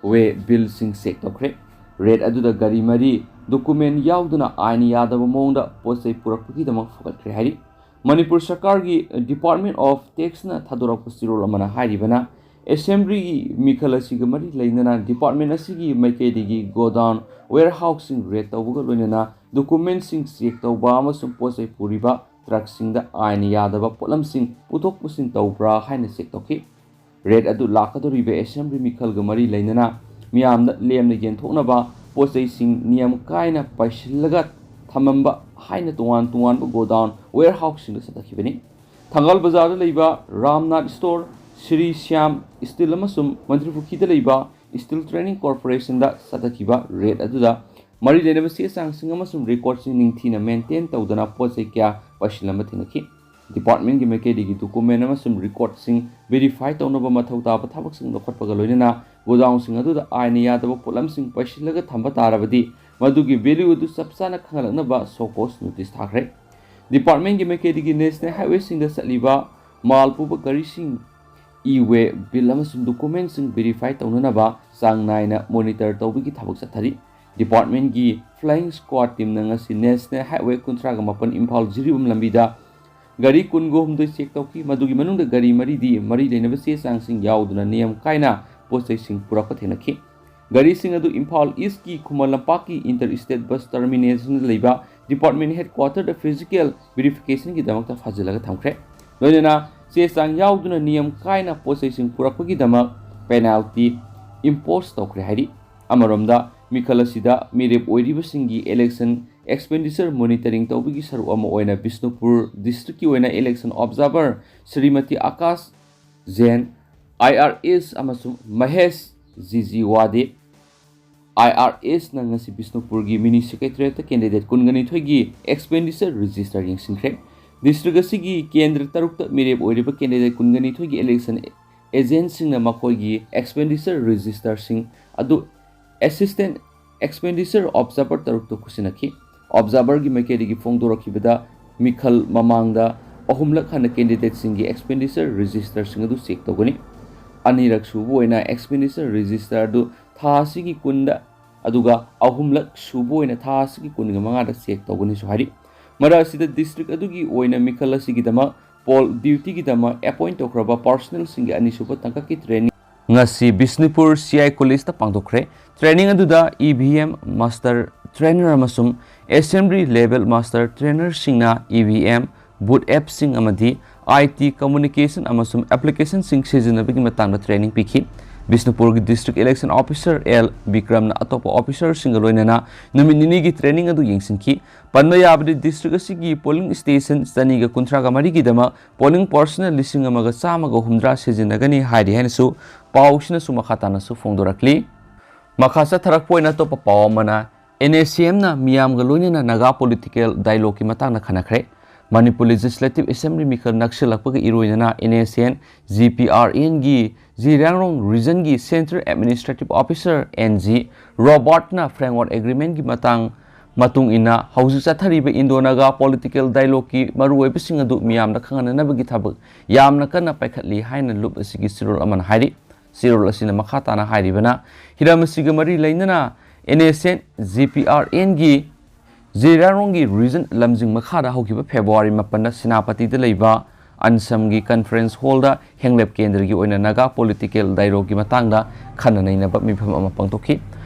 ꯋꯦ ꯕꯤꯜꯁꯤꯡ ꯆꯦꯛ ꯇꯧꯈ꯭ꯔꯦ꯫ ꯔꯦꯗ ꯑꯗꯨꯗ ꯒꯥꯔꯤ ꯃꯔꯤ ꯗꯣꯀꯨꯃꯦꯟ ꯌꯥꯎꯗꯅ ꯑꯥꯏꯟ ꯌꯥꯗꯕ ꯃꯑꯣꯡꯗ ꯄꯣꯠ ꯆꯩ ꯄꯨꯔꯛꯄꯒꯤꯗꯃꯛ ꯐꯒꯠꯈ꯭ꯔꯦ ꯍꯥꯏꯔꯤ꯫ ꯃꯅꯤꯄꯨꯔ ꯁꯔꯀꯥꯔꯒꯤ ꯗꯤꯄꯥꯔꯠꯃꯦꯟꯠ ꯑꯣꯐ ꯇꯦꯛꯁꯅ ꯊꯥꯗꯣꯔꯛꯄ ꯆꯦꯔꯣꯜ ꯑꯃꯅ ꯍꯥꯏꯔꯤꯕꯅ, ꯑꯦꯁꯦꯝꯕ꯭ꯂꯤꯒꯤ ꯃꯤꯈꯜ ꯑꯁꯤꯒ ꯃꯔꯤ ꯂꯩꯅꯅ ꯗꯤꯄꯥꯔꯠꯃꯦꯟꯠ ꯑꯁꯤꯒꯤ ꯃꯥꯏꯀꯩꯗꯒꯤ ꯒꯣꯗꯥꯎꯟ, ꯋꯦꯌꯔꯍꯥꯎꯁꯁꯤꯡ ꯔꯦꯗ ꯇꯧꯕꯒ ꯂꯣꯏꯅꯅ ꯗꯣꯀꯨꯃꯦꯟꯠꯁꯤꯡ ꯆꯦꯛ ꯇꯧꯕ ꯑꯃꯁꯨꯡ ꯄꯣꯠ ꯆꯩ ꯄꯨꯔꯤꯕ ꯇ꯭ꯔꯛꯁꯤꯡꯗ ꯑꯥꯏꯟ ꯌꯥꯗꯕ ꯄꯣꯠꯂꯝꯁꯤꯡ ꯄꯨꯊꯣꯛ ꯄꯨꯁꯤꯟ ꯇꯧꯕ꯭ꯔꯥ ꯍꯥꯏꯅ ꯆꯦꯛ ꯇꯧꯈꯤ꯫ ꯔꯦꯗ ꯑꯗꯨ ꯂꯥꯛꯀꯗꯧꯔꯤꯕ ꯑꯦꯁꯦꯝꯕ꯭ꯂꯤ ꯃꯤꯈꯜꯒ ꯃꯔꯤ ꯂꯩꯅꯅ ꯃꯤꯌꯥꯝꯗ ꯂꯦꯝꯅ ꯌꯦꯟꯊꯣꯛꯅꯕ ꯄꯣꯠ ꯆꯩꯁꯤꯡ ꯅꯤꯌꯝ ꯀꯥꯏꯅ ꯄꯩꯁꯤꯜꯂꯒ ꯊꯝꯃꯝꯕ ꯍꯥꯏꯅ ꯇꯣꯉꯥꯟ ꯇꯣꯉꯥꯟꯕ ꯒꯣꯗꯥꯎꯟ, ꯋꯦꯌꯔꯍꯥꯎꯁꯁꯤꯡꯗ ꯆꯠꯊꯈꯤꯕꯅꯤ꯫ ꯊꯪꯒꯥꯜ ꯕꯖꯥꯔꯗ ꯂꯩꯕ ꯔꯥꯝꯅꯥꯊ ꯁ꯭ꯇꯣꯔ, ꯁ꯭ꯔꯤ ꯁ꯭ꯌꯥꯝ ꯁ꯭ꯇꯤꯜ ꯑꯃꯁꯨꯡ ꯃꯟꯇ꯭ꯔꯤꯄꯨꯈ꯭ꯔꯤꯗ ꯂꯩꯕ ꯁ꯭ꯇꯤꯜ ꯇ꯭ꯔꯦꯗꯤꯡ ꯀꯣꯔꯄꯣꯔꯦꯁꯟꯗ ꯆꯠꯊꯈꯤꯕ ꯔꯦꯗ ꯑꯗꯨꯗ ꯃꯔꯤ ꯂꯩꯅꯕ ꯆꯦ ꯆꯥꯡꯁꯤꯡ ꯑꯃꯁꯨꯡ ꯔꯦꯀꯣꯔꯗꯁꯤꯡ ꯅꯤꯡꯊꯤꯅ ꯃꯦꯟꯇꯦꯟ ꯇꯧꯗꯅ ꯄꯣꯠ ꯆꯩ ꯀꯌꯥ ꯄꯩꯁꯤꯜꯂꯝꯕ ꯊꯦꯡꯅꯈꯤ꯫ ꯗꯤꯄꯥꯔꯠꯃꯦꯟꯠꯀꯤ ꯃꯥꯏꯀꯩꯗꯒꯤ ꯗꯣꯀꯨꯃꯦꯟ ꯑꯃꯁꯨꯡ ꯔꯦꯀꯣꯔꯗꯁꯤꯡ ꯚꯦꯔꯤꯐꯥꯏ ꯇꯧꯅꯕ ꯃꯊꯧ ꯇꯥꯕ ꯊꯕꯛꯁꯤꯡ ꯂꯧꯈꯠꯄꯒ ꯂꯣꯏꯅꯅ ꯒꯣꯗꯥꯎꯟꯁꯤꯡ ꯑꯗꯨꯗ ꯑꯥꯏꯟ ꯌꯥꯗꯕ ꯄꯣꯠꯂꯝꯁꯤꯡ ꯄꯩꯁꯤꯜꯂꯒ ꯊꯝꯕ ꯇꯥꯔꯕꯗꯤ ꯃꯗꯨꯒꯤ ꯚꯦꯂ꯭ꯌꯨ ꯑꯗꯨ ꯆꯞ ꯆꯥꯅ ꯈꯪꯍꯜꯂꯛꯅꯕ ꯁꯣ ꯀꯣꯖ ꯅꯣꯇꯤꯁ ꯊꯥꯈ꯭ꯔꯦ꯫ Departmentꯀꯤ ꯃꯥꯏꯀꯩꯗꯒꯤ National Highwayꯁꯤꯡꯗ ꯆꯠꯂꯤꯕ ꯃꯥꯜ ꯄꯨꯕ ꯒꯥꯔꯤꯁꯤꯡ e-way bill ꯑꯃꯁꯨꯡ documentꯁꯤꯡ verify ꯇꯧꯅꯅꯕ ꯆꯥꯡ ꯅꯥꯏꯅ monitor ꯇꯧꯕꯒꯤ ꯊꯕꯛ ꯆꯠꯊꯔꯤ꯫ Departmentꯀꯤ flying squad teamꯅ ꯉꯁꯤ National Highway ꯀꯨꯟꯊ꯭ꯔꯥꯒ ꯃꯥꯄꯟ ꯏꯝꯐꯥꯜ ꯖꯤꯔꯤꯕꯥꯝ ꯂꯝꯕꯤꯗ ꯒꯥꯔꯤ ꯀꯨꯟꯒ ꯍꯨꯝꯗꯣꯏ check ꯇꯧꯈꯤ꯫ ꯃꯗꯨꯒꯤ ꯃꯅꯨꯡꯗ ꯒꯥꯔꯤ ꯃꯔꯤꯗꯤ ꯃꯔꯤ ꯂꯩꯅꯕ ꯆꯦ ꯆꯥꯡꯁꯤꯡ ꯌꯥꯎꯗꯨꯅ ꯅꯤꯌꯝ ꯀꯥꯏꯅ ꯄꯣꯠ ꯆꯩꯁꯤꯡ ꯄꯨꯔꯛꯄ ꯊꯦꯡꯅꯈꯤ꯫ ꯒꯥꯔꯤꯁꯤꯡ ꯑꯗꯨ ꯏꯝꯐꯥꯜ Eastꯀꯤ ꯈꯨꯃꯟ ꯂꯝꯄꯥꯛꯀꯤ inter state bus terminalꯗ ꯂꯩꯕ department headquarterꯗ physical verificationꯒꯤꯗꯃꯛꯇ ꯐꯥꯖꯤꯜꯂꯒ ꯊꯝꯈ꯭ꯔꯦ꯫ ꯂꯣꯏꯅꯅ ꯆꯦ ꯆꯥꯡ ꯌꯥꯎꯗꯨꯅ ꯅꯤꯌꯝ ꯀꯥꯏꯅ ꯄꯣꯠ ꯆꯩꯁꯤꯡ ꯄꯨꯔꯛꯄꯒꯤꯗꯃꯛ penalty impose ꯇꯧꯈ꯭ꯔꯦ ꯍꯥꯏꯔꯤ꯫ ꯑꯃꯔꯣꯝꯗ, ꯃꯤꯈꯜ ꯑꯁꯤꯗ ꯃꯤꯔꯦꯞ ꯑꯣꯏꯔꯤꯕꯁꯤꯡꯒꯤ election expenditure monitoring ꯇꯧꯕꯒꯤ ꯁꯔꯨꯛ ꯑꯃ ꯑꯣꯏꯅ ꯕꯤꯁꯅꯨꯄꯨꯔ districtꯀꯤ ꯑꯣꯏꯅ election observer ꯁ꯭ꯔꯤꯃꯇꯤ ꯑꯀꯥꯁ ꯖꯦꯟ, IRS, ꯑꯃꯁꯨꯡ ꯃꯍꯦꯁ ꯖꯤꯖꯤꯋꯥꯗꯦ, IRSꯅ ꯉꯁꯤ ꯕꯤꯁꯅꯨꯄꯨꯔꯒꯤ mini secretariatꯇ candidate ꯀꯨꯟꯒ ꯅꯤꯊꯣꯏꯒꯤ expenditure register ꯌꯦꯡꯁꯤꯟꯈ꯭ꯔꯦ꯫ District ꯑꯁꯤꯒꯤ ꯀꯦꯟꯗ꯭ꯔ ꯇꯔꯨꯛꯇ ꯃꯤꯔꯦꯞ ꯑꯣꯏꯔꯤꯕ candidate ꯀꯨꯟꯒ ꯅꯤꯊꯣꯏꯒꯤ election agentꯁꯤꯡꯅ ꯃꯈꯣꯏꯒꯤ expenditure registerꯁꯤꯡ ꯑꯗꯨ assistant expenditure observer ꯇꯔꯨꯛꯇ ꯈꯨꯠꯁꯤꯟꯅꯈꯤ꯫ Observerꯒꯤ ꯃꯥꯏꯀꯩꯗꯒꯤ ꯐꯣꯡꯗꯣꯔꯛꯈꯤꯕꯗ, ꯃꯤꯈꯜ ꯃꯃꯥꯡꯗ ꯑꯍꯨꯝꯂꯛ ꯍꯟꯅ candidateꯁꯤꯡꯒꯤ expenditure registerꯁꯤꯡ ꯑꯗꯨ check ꯇꯧꯒꯅꯤ꯫ ꯑꯅꯤꯔꯛ ꯁꯨꯕ ꯑꯣꯏꯅ expenditure register ꯑꯗꯨ ꯊꯥ ꯑꯁꯤꯒꯤ ꯀꯨꯟꯗ, ꯑꯗꯨꯒ ꯑꯍꯨꯝꯂꯛ ꯁꯨꯕ ꯑꯣꯏꯅ ꯊꯥ ꯑꯁꯤꯒꯤ ꯀꯨꯟꯒ ꯃꯉꯥꯗ check ꯇꯧꯒꯅꯤꯁꯨ ꯍꯥꯏꯔꯤ꯫ ꯃꯔꯛ ꯑꯁꯤꯗ district ꯑꯗꯨꯒꯤ ꯑꯣꯏꯅ ꯃꯤꯈꯜ ꯑꯁꯤꯒꯤꯗꯃꯛ poll dutyꯒꯤꯗꯃꯛ appoint ꯇꯧꯈ꯭ꯔꯕ personnelꯁꯤꯡꯒꯤ ꯑꯅꯤꯁꯨꯕ ꯇꯥꯡꯀꯛꯀꯤ training ꯉꯁꯤ ꯕꯤꯁꯅꯨꯄꯨꯔ CI Collegeꯇ ꯄꯥꯡꯊꯣꯛꯈ꯭ꯔꯦ꯫ Training ꯑꯗꯨꯗ EVM master trainer ꯑꯃꯁꯨꯡ assembly level master trainerꯁꯤꯡꯅ EVM, booth appꯁꯤꯡ ꯑꯃꯗꯤ IT communication ꯑꯃꯁꯨꯡ applicationꯁꯤꯡ ꯁꯤꯖꯤꯟꯅꯕꯒꯤ ꯃꯇꯥꯡꯗ training ꯄꯤꯈꯤ꯫ ꯕꯤꯁꯅꯨꯄꯨꯔꯒꯤ district election officer L ꯕꯤꯀ꯭ꯔꯝꯅ ꯑꯇꯣꯞꯄ officerꯁꯤꯡꯒ ꯂꯣꯏꯅꯅ ꯅꯨꯃꯤꯠ ꯅꯤꯅꯤꯒꯤ training ꯑꯗꯨ ꯌꯦꯡꯁꯤꯟꯈꯤ꯫ ꯄꯟꯕ ꯌꯥꯕꯗꯤ, district ꯑꯁꯤꯒꯤ polling station ꯆꯅꯤꯒ ꯀꯨꯟꯊ꯭ꯔꯥꯒ ꯃꯔꯤꯒꯤꯗꯃꯛ polling personnel ꯂꯤꯁꯤꯡ ꯑꯃꯒ ꯆꯥꯝꯃꯒ ꯍꯨꯝꯗ꯭ꯔꯥ ꯁꯤꯖꯤꯟꯅꯒꯅꯤ ꯍꯥꯏꯔꯤ ꯍꯥꯏꯅꯁꯨ ꯄꯥꯎꯁꯤꯅꯁꯨ ꯃꯈꯥ ꯇꯥꯅꯁꯨ ꯐꯣꯡꯗꯣꯔꯛꯂꯤ꯫ ꯃꯈꯥ ꯆꯠꯊꯔꯛꯄ ꯑꯣꯏꯅ ꯑꯇꯣꯞꯄ ꯄꯥꯎ ꯑꯃꯅ, NSCNꯅ ꯃꯤꯌꯥꯝꯒ ꯂꯣꯏꯅꯅ ꯅꯥꯒꯥ political dialogueꯀꯤ ꯃꯇꯥꯡꯗ ꯈꯟꯅꯈ꯭ꯔꯦ꯫ ꯃꯅꯤꯄꯨꯔ Legislative Assembly ꯃꯤꯈꯜ ꯅꯛꯁꯤꯜꯂꯛꯄꯒ ꯏꯔꯣꯏꯅꯅ NSCN, GPRNꯒꯤ ꯖꯤꯔꯤꯌꯥꯡꯔꯣꯡ regionꯒꯤ Central Administrative Officer, NG, ꯔꯣꯕꯥꯔꯠꯅ framework agreementꯀꯤ ꯃꯇꯥꯡ ꯃꯇꯨꯡ ꯏꯟꯅ, ꯍꯧꯖꯤꯛ ꯆꯠꯊꯔꯤꯕ ꯏꯟꯗꯣ ꯅꯥꯒꯥ ꯄꯣꯂꯤꯇꯤꯀꯦꯜ ꯗꯥꯏꯂꯣꯒꯀꯤ ꯃꯔꯨꯑꯣꯏꯕꯁꯤꯡ ꯑꯗꯨ ꯃꯤꯌꯥꯝꯅ ꯈꯪꯍꯟꯅꯅꯕꯒꯤ ꯊꯕꯛ ꯌꯥꯝꯅ ꯀꯟꯅ ꯄꯥꯏꯈꯠꯂꯤ ꯍꯥꯏꯅ ꯂꯨꯞ ꯑꯁꯤꯒꯤ ꯆꯦꯔꯣꯜ ꯑꯃꯅ ꯍꯥꯏꯔꯤ꯫ ꯆꯦꯔꯣꯜ ꯑꯁꯤꯅ ꯃꯈꯥ ꯇꯥꯅ ꯍꯥꯏꯔꯤꯕꯅ, ꯍꯤꯔꯝ ꯑꯁꯤꯒ ꯃꯔꯤ ꯂꯩꯅꯅ N S C N P R ꯑꯦꯟꯒꯤ ꯖꯤꯔꯥꯔꯣꯡꯒꯤ ꯔꯤꯖꯟ ꯂꯝꯖꯤꯡ ꯃꯈꯥꯗ ꯍꯧꯈꯤꯕ ꯐꯦꯕ꯭ꯔꯨꯋꯥꯔꯤ ꯃꯥꯄꯟꯗ ꯁꯦꯅꯥꯄꯇꯤꯗ ꯂꯩꯕ ꯑꯟꯁꯝꯒꯤ ꯀꯟꯐꯔꯦꯟꯁ ꯍꯣꯜꯗ ꯍꯦꯡꯂꯦꯞ ꯀꯦꯟꯗ꯭ꯔꯒꯤ ꯑꯣꯏꯅ ꯅꯥꯒꯥ ꯄꯣꯂꯤꯇꯤꯀꯦꯜ ꯗꯥꯏꯂꯣꯒꯀꯤ ꯃꯇꯥꯡꯗ ꯈꯟꯅ ꯅꯩꯅꯕ ꯃꯤꯐꯝ ꯑꯃ ꯄꯥꯡꯊꯣꯛꯈꯤ꯫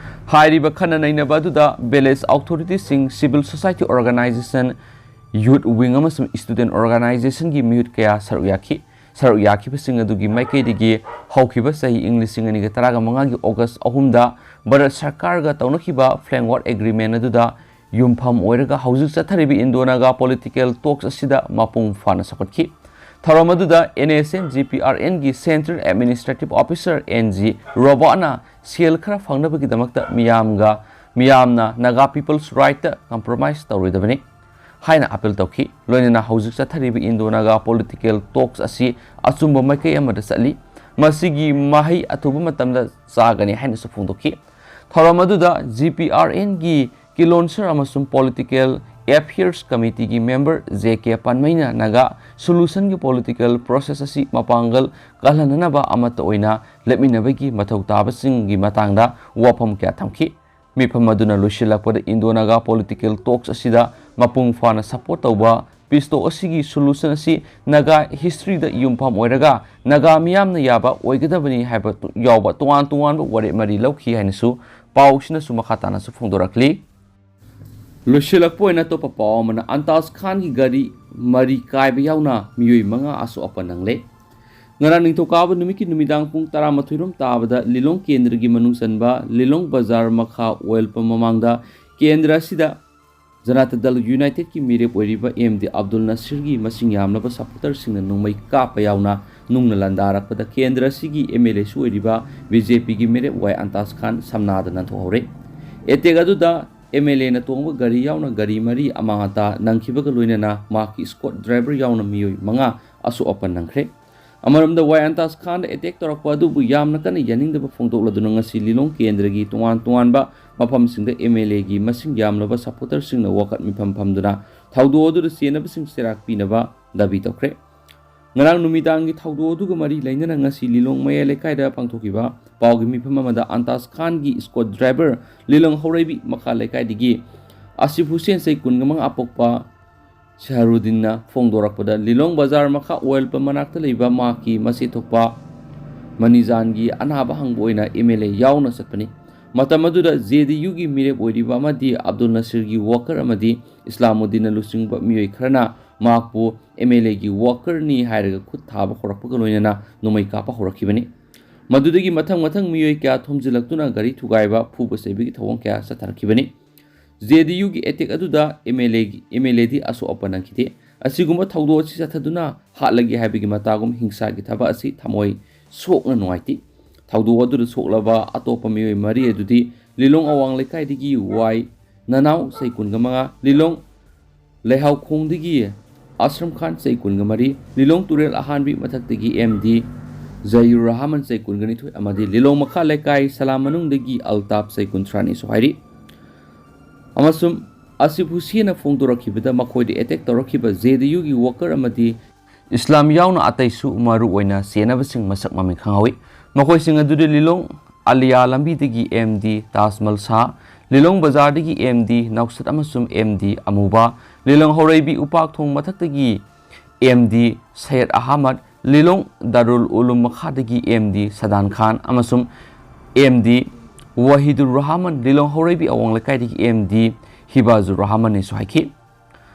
ꯍꯥꯏꯔꯤꯕ ꯈꯟꯅ ꯅꯩꯅꯕ ꯑꯗꯨꯗ ꯚꯤꯂꯦꯖ ꯑꯣꯊꯣꯔꯤꯇꯤꯁꯤꯡ, ꯁꯤꯚꯤꯜ ꯁꯣꯁꯥꯏꯇꯤ ꯑꯣꯔꯒꯅꯥꯏꯖꯦꯁꯟ, ꯌꯨꯠ ꯋꯤꯡ ꯑꯃꯁꯨꯡ ꯁ꯭ꯇꯨꯗꯦꯟꯠ ꯑꯣꯔꯒꯅꯥꯏꯖꯦꯁꯟꯒꯤ ꯃꯤꯍꯨꯠ ꯀꯌꯥ ꯁꯔꯨꯛ ꯌꯥꯈꯤ꯫ ꯁꯔꯨꯛ ꯌꯥꯈꯤꯕꯁꯤꯡ ꯑꯗꯨꯒꯤ ꯃꯥꯏꯀꯩꯗꯒꯤ ꯍꯧꯈꯤꯕ ꯆꯍꯤ ꯏꯪ ꯂꯤꯁꯤꯡ ꯑꯅꯤꯒ ꯇꯔꯥꯃꯉꯥꯒꯤ ꯑꯣꯒꯁ ꯑꯍꯨꯝꯗ ꯚꯥꯔꯠ ꯁꯔꯀꯥꯔꯒ ꯇꯧꯅꯈꯤꯕ ꯐ꯭ꯔꯦꯝꯋꯥꯔꯛ ꯑꯦꯒ꯭ꯔꯤꯃꯦꯟ ꯑꯗꯨꯗ ꯌꯨꯝꯐꯝ ꯑꯣꯏꯔꯒ ꯍꯧꯖꯤꯛ ꯆꯠꯊꯔꯤꯕ ꯏꯟꯗꯣ ꯅꯥꯒꯥ ꯄꯣꯂꯤꯇꯤꯀꯦꯜ ꯇꯣꯛꯁ ꯑꯁꯤꯗ ꯃꯄꯨꯡ ꯐꯥꯅ ꯆꯥꯎꯈꯠꯈꯤ꯫ ꯊꯧꯔꯝ ꯑꯗꯨꯗ N S C N P R ꯑꯦꯟꯒꯤ central administrative officer N G ꯔꯣꯕꯥꯔꯠꯅ ꯁꯦꯜ ꯈꯔ ꯐꯪꯅꯕꯒꯤꯗꯃꯛꯇ ꯃꯤꯌꯥꯝꯒ, ꯃꯤꯌꯥꯝꯅ ꯅꯥꯒꯥ ꯄꯤꯄꯜꯁ ꯔꯥꯏꯠꯇ ꯀꯝꯄ꯭ꯔꯣꯃꯥꯏꯁ ꯇꯧꯔꯣꯏꯗꯕꯅꯤ ꯍꯥꯏꯅ ꯑꯥꯄꯤꯜ ꯇꯧꯈꯤ꯫ ꯂꯣꯏꯅꯅ ꯍꯧꯖꯤꯛ ꯆꯠꯊꯔꯤꯕ ꯏꯟꯗꯣ ꯅꯥꯒꯥ ꯄꯣꯂꯤꯇꯤꯀꯦꯜ ꯇꯣꯛꯁ ꯑꯁꯤ ꯑꯆꯨꯝꯕ ꯃꯥꯏꯀꯩ ꯑꯃꯗ ꯆꯠꯂꯤ꯫ ꯃꯁꯤꯒꯤ ꯃꯍꯩ ꯑꯊꯨꯕ ꯃꯇꯝꯗ ꯆꯥꯒꯅꯤ ꯍꯥꯏꯅꯁꯨ ꯐꯣꯡꯗꯣꯛꯈꯤ꯫ ꯊꯧꯔꯝ ꯑꯗꯨꯗ ꯖꯤ ꯄꯤ ꯑꯥꯔ ꯑꯦꯟꯒꯤ ꯀꯤꯂꯣꯟꯁꯔ ꯑꯃꯁꯨꯡ ꯄꯣꯂꯤꯇꯤꯀꯦꯜ ꯑꯦꯐꯤꯌꯔꯁ ꯀꯃꯤꯇꯤꯒꯤ ꯃꯦꯝꯕꯔ ꯖꯦ ꯀꯦ ꯄꯥꯟꯃꯩꯅ ꯅꯥꯒꯥ ꯁꯣꯂꯨꯁꯟꯒꯤ ꯄꯣꯂꯤꯇꯤꯀꯦꯜ ꯄ꯭ꯔꯣꯁꯦꯁ ꯑꯁꯤ ꯃꯄꯥꯡꯒꯜ ꯀꯜꯍꯟꯅꯅꯕ ꯑꯃꯠꯇ ꯑꯣꯏꯅ ꯂꯦꯞꯃꯤꯟꯅꯕꯒꯤ ꯃꯊꯧ ꯇꯥꯕꯁꯤꯡꯒꯤ ꯃꯇꯥꯡꯗ ꯋꯥꯐꯝ ꯀꯌꯥ ꯊꯝꯈꯤ꯫ ꯃꯤꯐꯝ ꯑꯗꯨꯅ ꯂꯣꯏꯁꯤꯜꯂꯛꯄꯗ ꯏꯟꯗꯣ ꯅꯥꯒꯥ ꯄꯣꯂꯤꯇꯤꯀꯦꯜ ꯇꯣꯛꯁ ꯑꯁꯤꯗ ꯃꯄꯨꯡ ꯐꯥꯅ ꯁꯄꯣꯔꯠ ꯇꯧꯕ, ꯄꯤꯁ ꯇꯣꯛ ꯑꯁꯤꯒꯤ ꯁꯣꯂꯨꯁꯟ ꯑꯁꯤ ꯅꯥꯒꯥ ꯍꯤꯁꯇ꯭ꯔꯤꯗ ꯌꯨꯝꯐꯝ ꯑꯣꯏꯔꯒ ꯅꯥꯒꯥ ꯃꯤꯌꯥꯝꯅ ꯌꯥꯕ ꯑꯣꯏꯒꯗꯕꯅꯤ ꯍꯥꯏꯕ ꯇꯨ-, ꯌꯥꯎꯕ ꯇꯣꯉꯥꯟ ꯇꯣꯉꯥꯟꯕ ꯋꯥꯔꯦꯞ ꯃꯔꯤ ꯂꯧꯈꯤ ꯍꯥꯏꯅꯁꯨ ꯄꯥꯎꯁꯤꯅꯁꯨ ꯃꯈꯥ ꯇꯥꯅꯁꯨ ꯐꯣꯡꯗꯣꯔꯛꯂꯤ꯫ ꯂꯣꯏꯁꯤꯜꯂꯛꯄ ꯑꯣꯏꯅ ꯑꯇꯣꯞꯄ ꯄꯥꯎ ꯑꯃꯅ, ꯑꯟꯇꯥꯖ ꯈꯥꯟꯒꯤ ꯒꯥꯔꯤ ꯃꯔꯤ ꯀꯥꯏꯕ ꯌꯥꯎꯅ ꯃꯤꯑꯣꯏ ꯃꯉꯥ ꯑꯁꯣꯛ ꯑꯄꯟ ꯅꯪꯂꯦ꯫ ꯉꯔꯥꯡ ꯅꯤꯡꯊꯧꯀꯥꯕ ꯅꯨꯃꯤꯠꯀꯤ ꯅꯨꯃꯤꯗꯥꯡ ꯄꯨꯡ ꯇꯔꯥꯃꯥꯊꯣꯏ ꯔꯣꯝ ꯇꯥꯕꯗ ꯂꯤꯂꯣꯡ ꯀꯦꯟꯗ꯭ꯔꯒꯤ ꯃꯅꯨꯡ ꯆꯟꯕ ꯂꯤꯂꯣꯡ ꯕꯖꯥꯔ ꯃꯈꯥ ꯑꯣꯏꯜ ꯄꯝ ꯃꯃꯥꯡꯗ ꯀꯦꯟꯗ꯭ꯔ ꯑꯁꯤꯗ ꯖꯅꯇꯥ ꯗꯜ ꯌꯨꯅꯥꯏꯇꯦꯗꯀꯤ ꯃꯤꯔꯦꯞ ꯑꯣꯏꯔꯤꯕ ꯑꯦꯝ ꯗꯤ ꯑꯕꯗꯨꯜ ꯅꯁꯤꯔꯒꯤ ꯃꯁꯤꯡ ꯌꯥꯝꯂꯕ ꯁꯄꯣꯔꯇꯔꯁꯤꯡꯅ ꯅꯣꯡꯃꯩ ꯀꯥꯞꯄ ꯌꯥꯎꯅ ꯅꯨꯡꯅ ꯂꯥꯟꯗꯥꯔꯛꯄꯗ ꯀꯦꯟꯗ꯭ꯔ ꯑꯁꯤꯒꯤ ꯑꯦꯝ ꯑꯦꯜ ꯑꯦꯁꯨ ꯑꯣꯏꯔꯤꯕ ꯕꯤ ꯖꯦ ꯄꯤꯒꯤ ꯃꯤꯔꯦꯞ ꯋꯥꯏ ꯑꯟꯇꯥꯖ ꯈꯥꯟ ꯁꯝꯅꯥꯗ ꯅꯥꯟꯊꯣꯛꯍꯧꯔꯦ꯫ ꯑꯦꯇꯦꯛ ꯑꯗꯨꯗ ꯑꯦꯝ ꯑꯦꯜ ꯑꯦꯅ ꯇꯣꯡꯕ ꯒꯥꯔꯤ ꯌꯥꯎꯅ ꯒꯥꯔꯤ ꯃꯔꯤ ꯑꯃꯥꯡ ꯑꯇꯥ ꯅꯪꯈꯤꯕꯒ ꯂꯣꯏꯅꯅ ꯃꯍꯥꯛꯀꯤ ꯏꯁꯀꯣꯠ ꯗ꯭ꯔꯥꯏꯚꯔ ꯌꯥꯎꯅ ꯃꯤꯑꯣꯏ ꯃꯉꯥ ꯑꯁꯣꯛ ꯑꯄꯟ ꯅꯪꯈ꯭ꯔꯦ꯫ ꯑꯃꯔꯣꯝꯗ ꯋꯥꯏ ꯑꯟꯇꯥꯖ ꯈꯥꯟꯗ ꯑꯦꯇꯦꯛ ꯇꯧꯔꯛꯄ ꯑꯗꯨꯕꯨ ꯌꯥꯝꯅ ꯀꯟꯅ ꯌꯥꯅꯤꯡꯗꯕ ꯐꯣꯡꯗꯣꯛꯂꯗꯨꯅ ꯉꯁꯤ ꯂꯤꯂꯣꯡ ꯀꯦꯟꯗ꯭ꯔꯒꯤ ꯇꯣꯉꯥꯟ ꯇꯣꯉꯥꯟꯕ ꯃꯐꯝꯁꯤꯡꯗ ꯑꯦꯝ ꯑꯦꯜ ꯑꯦꯒꯤ ꯃꯁꯤꯡ ꯌꯥꯝꯂꯕ ꯁꯄꯣꯔꯇꯔꯁꯤꯡꯅ ꯋꯥꯀꯠ ꯃꯤꯐꯝ ꯐꯝꯗꯨꯅ ꯊꯧꯗꯣꯛ ꯑꯗꯨꯗ ꯆꯦꯟꯅꯕꯁꯤꯡ ꯆꯩꯔꯥꯛ ꯄꯤꯅꯕ ꯗꯥꯕꯤ ꯇꯧꯈ꯭ꯔꯦ꯫ ꯉꯔꯥꯡ ꯅꯨꯃꯤꯗꯥꯡꯒꯤ ꯊꯧꯗꯣꯛ ꯑꯗꯨꯒ ꯃꯔꯤ ꯂꯩꯅꯅ ꯉꯁꯤ ꯂꯤꯂꯣꯡ ꯃꯌꯥꯏ ꯂꯩꯀꯥꯏꯗ ꯄꯥꯡꯊꯣꯛꯈꯤꯕ ꯄꯥꯎꯒꯤ ꯃꯤꯐꯝ ꯑꯃꯗ ꯑꯟꯇꯥꯖ ꯈꯥꯟꯒꯤ ꯏꯁꯀꯣꯠ ꯗ꯭ꯔꯥꯏꯚꯔ ꯂꯤꯂꯣꯡ ꯍꯧꯔꯩꯕꯤ ꯃꯈꯥ ꯂꯩꯀꯥꯏꯗꯒꯤ ꯑꯁꯤꯐ ꯍꯨꯁꯦꯟ ꯆꯍꯤ ꯀꯨꯟꯒ ꯃꯉꯥ ꯄꯣꯛꯄ ꯁꯍꯔꯨꯗꯤꯟꯅ ꯐꯣꯡꯗꯣꯔꯛꯄꯗ, ꯂꯤꯂꯣꯡ ꯕꯖꯥꯔ ꯃꯈꯥ ꯑꯣꯏꯜ ꯄꯝ ꯃꯅꯥꯛꯇ ꯂꯩꯕ ꯃꯍꯥꯛꯀꯤ ꯃꯆꯦ ꯊꯣꯛꯄ ꯃꯅꯤꯖꯥꯟꯒꯤ ꯑꯅꯥꯕ ꯍꯪꯕ ꯑꯣꯏꯅ ꯑꯦꯝ ꯑꯦꯜ ꯑꯦ ꯌꯥꯎꯅ ꯆꯠꯄꯅꯤ꯫ ꯃꯇꯝ ꯑꯗꯨꯗ ꯖꯦ ꯗꯤ ꯌꯨꯒꯤ ꯃꯤꯔꯦꯞ ꯑꯣꯏꯔꯤꯕ ꯑꯃꯗꯤ ꯑꯕꯗꯨꯜ ꯅꯁꯤꯔꯒꯤ ꯋꯥꯀꯔ ꯑꯃꯗꯤ ꯏꯁꯂꯥꯃꯨꯗꯤꯟꯅ ꯂꯨꯆꯤꯡꯕ ꯃꯤꯑꯣꯏ ꯈꯔꯅ ꯃꯍꯥꯛꯄꯨ ꯑꯦꯝ ꯑꯦꯜ ꯑꯦꯒꯤ ꯋꯥꯀꯔꯅꯤ ꯍꯥꯏꯔꯒ ꯈꯨꯠ ꯊꯥꯕ ꯍꯧꯔꯛꯄꯒ ꯂꯣꯏꯅꯅ ꯅꯣꯡꯃꯩ ꯀꯥꯞꯄ ꯍꯧꯔꯛꯈꯤꯕꯅꯤ꯫ ꯃꯗꯨꯗꯒꯤ ꯃꯊꯪ ꯃꯊꯪ ꯃꯤꯑꯣꯏ ꯀꯌꯥ ꯊꯣꯝꯖꯤꯜꯂꯛꯇꯨꯅ ꯒꯥꯔꯤ ꯊꯨꯒꯥꯏꯕ, ꯐꯨꯕ ꯆꯩꯕꯒꯤ ꯊꯧꯑꯣꯡ ꯀꯌꯥ ꯆꯠꯊꯔꯛꯈꯤꯕꯅꯤ꯫ ꯖꯦ ꯗꯤ ꯌꯨꯒꯤ ꯑꯦꯇꯦꯛ ꯑꯗꯨꯗ ꯑꯦꯝ ꯑꯦꯜ ꯑꯦꯒꯤ, ꯑꯦꯝ ꯑꯦꯜ ꯑꯦꯗꯤ ꯑꯁꯣꯛ ꯑꯄꯟ ꯅꯪꯈꯤꯗꯦ꯫ ꯑꯁꯤꯒꯨꯝꯕ ꯊꯧꯗꯣꯛ ꯑꯁꯤ ꯆꯠꯊꯗꯨꯅ ꯍꯥꯠꯂꯒꯦ ꯍꯥꯏꯕꯒꯤ ꯃꯇꯥꯒꯨꯝ ꯍꯤꯡꯁꯥꯒꯤ ꯊꯕꯛ ꯑꯁꯤ ꯊꯃꯣꯏ ꯁꯣꯛꯅ ꯅꯨꯡꯉꯥꯏꯇꯦ꯫ ꯊꯧꯗꯣꯛ ꯑꯗꯨꯗ ꯁꯣꯛꯂꯕ ꯑꯇꯣꯞꯄ ꯃꯤꯑꯣꯏ ꯃꯔꯤ ꯑꯗꯨꯗꯤ ꯂꯤꯂꯣꯡ ꯑꯋꯥꯡ ꯂꯩꯀꯥꯏꯗꯒꯤ ꯋꯥꯏ ꯅꯅꯥꯎ ꯆꯍꯤ ꯀꯨꯟꯒ ꯃꯉꯥ, ꯂꯤꯂꯣꯡ ꯂꯩꯍꯥꯎꯈꯣꯡꯗꯒꯤ ꯑꯁ꯭ꯔꯝ ꯈꯥꯟ ꯆꯍꯤ ꯀꯨꯟꯒ ꯃꯔꯤ, ꯂꯤꯂꯣꯡ ꯇꯨꯔꯦꯜ ꯑꯍꯥꯟꯕꯤ ꯃꯊꯛꯇꯒꯤ ꯑꯦꯝ ꯗꯤ ꯖꯌꯨꯔ ꯔꯍꯃꯟ ꯆꯍꯤ ꯀꯨꯟꯒ ꯅꯤꯊꯣꯏ ꯑꯃꯗꯤ ꯂꯤꯂꯣꯡ ꯃꯈꯥ ꯂꯩꯀꯥꯏ ꯁꯂꯥꯝ ꯃꯅꯨꯡꯗꯒꯤ ꯑꯜꯇꯥꯞ ꯆꯍꯤ ꯀꯨꯟꯊ꯭ꯔꯥꯅꯤꯁꯨ ꯍꯥꯏꯔꯤ꯫ ꯑꯃꯁꯨꯡ ꯑꯁꯤꯐ ꯍꯨꯁꯦꯟꯅ ꯐꯣꯡꯗꯣꯔꯛꯈꯤꯕꯗ ꯃꯈꯣꯏꯗ ꯑꯦꯇꯦꯛ ꯇꯧꯔꯛꯈꯤꯕ ꯖꯦ ꯗꯤ ꯌꯨꯒꯤ ꯋꯥꯀꯔ ꯑꯃꯗꯤ ꯏꯁꯂꯥꯝ ꯌꯥꯎꯅ ꯑꯇꯩꯁꯨ ꯃꯔꯨ ꯑꯣꯏꯅ ꯆꯦꯟꯅꯕꯁꯤꯡ ꯃꯁꯛ ꯃꯃꯤꯡ ꯈꯪꯍꯧꯏ꯫ ꯃꯈꯣꯏꯁꯤꯡ ꯑꯗꯨꯗꯤ ꯂꯤꯂꯣꯡ ꯑꯂꯤꯌꯥ ꯂꯝꯕꯤꯗꯒꯤ ꯑꯦꯝ ꯗꯤ ꯇꯥꯖꯃꯜ ꯁꯥꯍ, ꯂꯤꯂꯣꯡ ꯕꯖꯥꯔꯗꯒꯤ ꯑꯦꯝ ꯗꯤ ꯅꯧꯁꯠ ꯑꯃꯁꯨꯡ ꯑꯦꯝ ꯗꯤ ꯑꯃꯨꯕ, ꯂꯤꯂꯣꯡ ꯍꯧꯔꯩꯕꯤ ꯎꯄꯥꯛ ꯊꯣꯡ ꯃꯊꯛꯇꯒꯤ ꯑꯦꯝ ꯗꯤ ꯁꯌꯦꯗ ꯑꯍꯃꯗ, ꯂꯤꯂꯣꯡ ꯗꯥꯔꯨꯜ ꯎꯂꯨꯝ ꯃꯈꯥꯗꯒꯤ ꯑꯦꯝ ꯗꯤ ꯁꯗꯥꯟ ꯈꯥꯟ ꯑꯃꯁꯨꯡ ꯑꯦꯝ ꯗꯤ ꯋꯥꯍꯤꯗꯨꯔ ꯔꯍꯃꯟ, ꯂꯤꯂꯣꯡ ꯍꯧꯔꯩꯕꯤ ꯑꯋꯥꯡ ꯂꯩꯀꯥꯏꯗꯒꯤ ꯑꯦꯝ ꯗꯤ ꯍꯤꯕꯥꯖꯨꯔ ꯔꯍꯃꯟꯅꯤꯁꯨ ꯍꯥꯏꯈꯤ꯫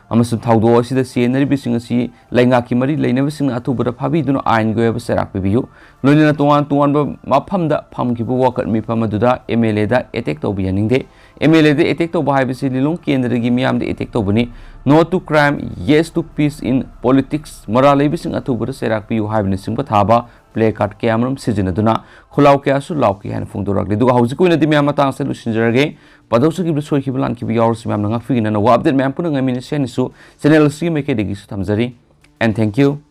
ꯑꯃꯁꯨꯡ ꯊꯧꯗꯣꯛ ꯑꯁꯤꯗ ꯆꯦꯟꯅꯔꯤꯕꯁꯤꯡ ꯑꯁꯤ ꯂꯩꯉꯥꯛꯀꯤ ꯃꯔꯤ ꯂꯩꯅꯕꯁꯤꯡꯅ ꯑꯊꯨꯕꯗ ꯐꯥꯕꯤꯗꯨꯅ ꯑꯥꯏꯟꯒꯤ ꯑꯣꯏꯕ ꯆꯩꯔꯥꯛ ꯄꯤꯕꯤꯌꯨ꯫ ꯂꯣꯏꯅꯅ ꯇꯣꯉꯥꯟ ꯇꯣꯉꯥꯟꯕ ꯃꯐꯝꯗ ꯐꯝꯈꯤꯕ ꯋꯥꯀꯠ ꯃꯤꯐꯝ ꯑꯗꯨꯗ ꯑꯦꯝ ꯑꯦꯜ ꯑꯦꯗ ꯑꯦꯇꯦꯛ ꯇꯧꯕ ꯌꯥꯅꯤꯡꯗꯦ꯫ ꯑꯦꯝ ꯑꯦꯜ ꯑꯦꯗ ꯑꯦꯇꯦꯛ ꯇꯧꯕ ꯍꯥꯏꯕꯁꯤ ꯂꯤꯂꯣꯡ ꯀꯦꯟꯗ꯭ꯔꯒꯤ ꯃꯤꯌꯥꯝꯗ ꯑꯦꯇꯦꯛ ꯇꯧꯕꯅꯤ꯫ No to crime, yes to peace in politics, ꯃꯔꯥꯜ ꯂꯩꯕꯁꯤꯡ ꯑꯊꯨꯕꯗ ꯆꯩꯔꯥꯛ ꯄꯤꯌꯨ ꯍꯥꯏꯕꯅꯆꯤꯡꯕ ꯊꯥꯕ ꯄ꯭ꯂꯦ ꯀꯥꯔꯗ ꯀꯌꯥꯃꯔꯨꯝ ꯁꯤꯖꯤꯟꯅꯗꯨꯅ ꯈꯨꯜꯂꯥꯎ ꯀꯌꯥꯁꯨ ꯂꯥꯎꯈꯤ ꯍꯥꯏꯅ ꯐꯣꯡꯗꯣꯔꯛꯂꯤ꯫ ꯑꯗꯨꯒ ꯍꯧꯖꯤꯛꯀꯤ ꯑꯣꯏꯅꯗꯤ ꯃꯌꯥꯝ ꯃꯇꯥꯡ ꯑꯁꯤꯗ ꯂꯣꯏꯁꯤꯟꯖꯔꯒꯦ꯫ ꯄꯥꯊꯣꯛꯆꯈꯤꯕꯗ ꯁꯣꯏꯈꯤꯕ ꯂꯥꯟꯈꯤꯕ ꯌꯥꯎꯔꯁꯨ ꯃꯌꯥꯝꯅ ꯉꯥꯛꯄꯤꯒꯅꯅꯕ ꯑꯞꯗꯦꯠ ꯃꯌꯥꯝ ꯄꯨꯟꯅ ꯉꯥꯏꯃꯤꯟꯅꯁꯤ ꯍꯥꯏꯅꯁꯨ ꯆꯦꯅꯦꯜ ꯑꯁꯤꯒꯤ ꯃꯥꯏꯀꯩꯗꯒꯤꯁꯨ ꯊꯝꯖꯔꯤ꯫ And thank you.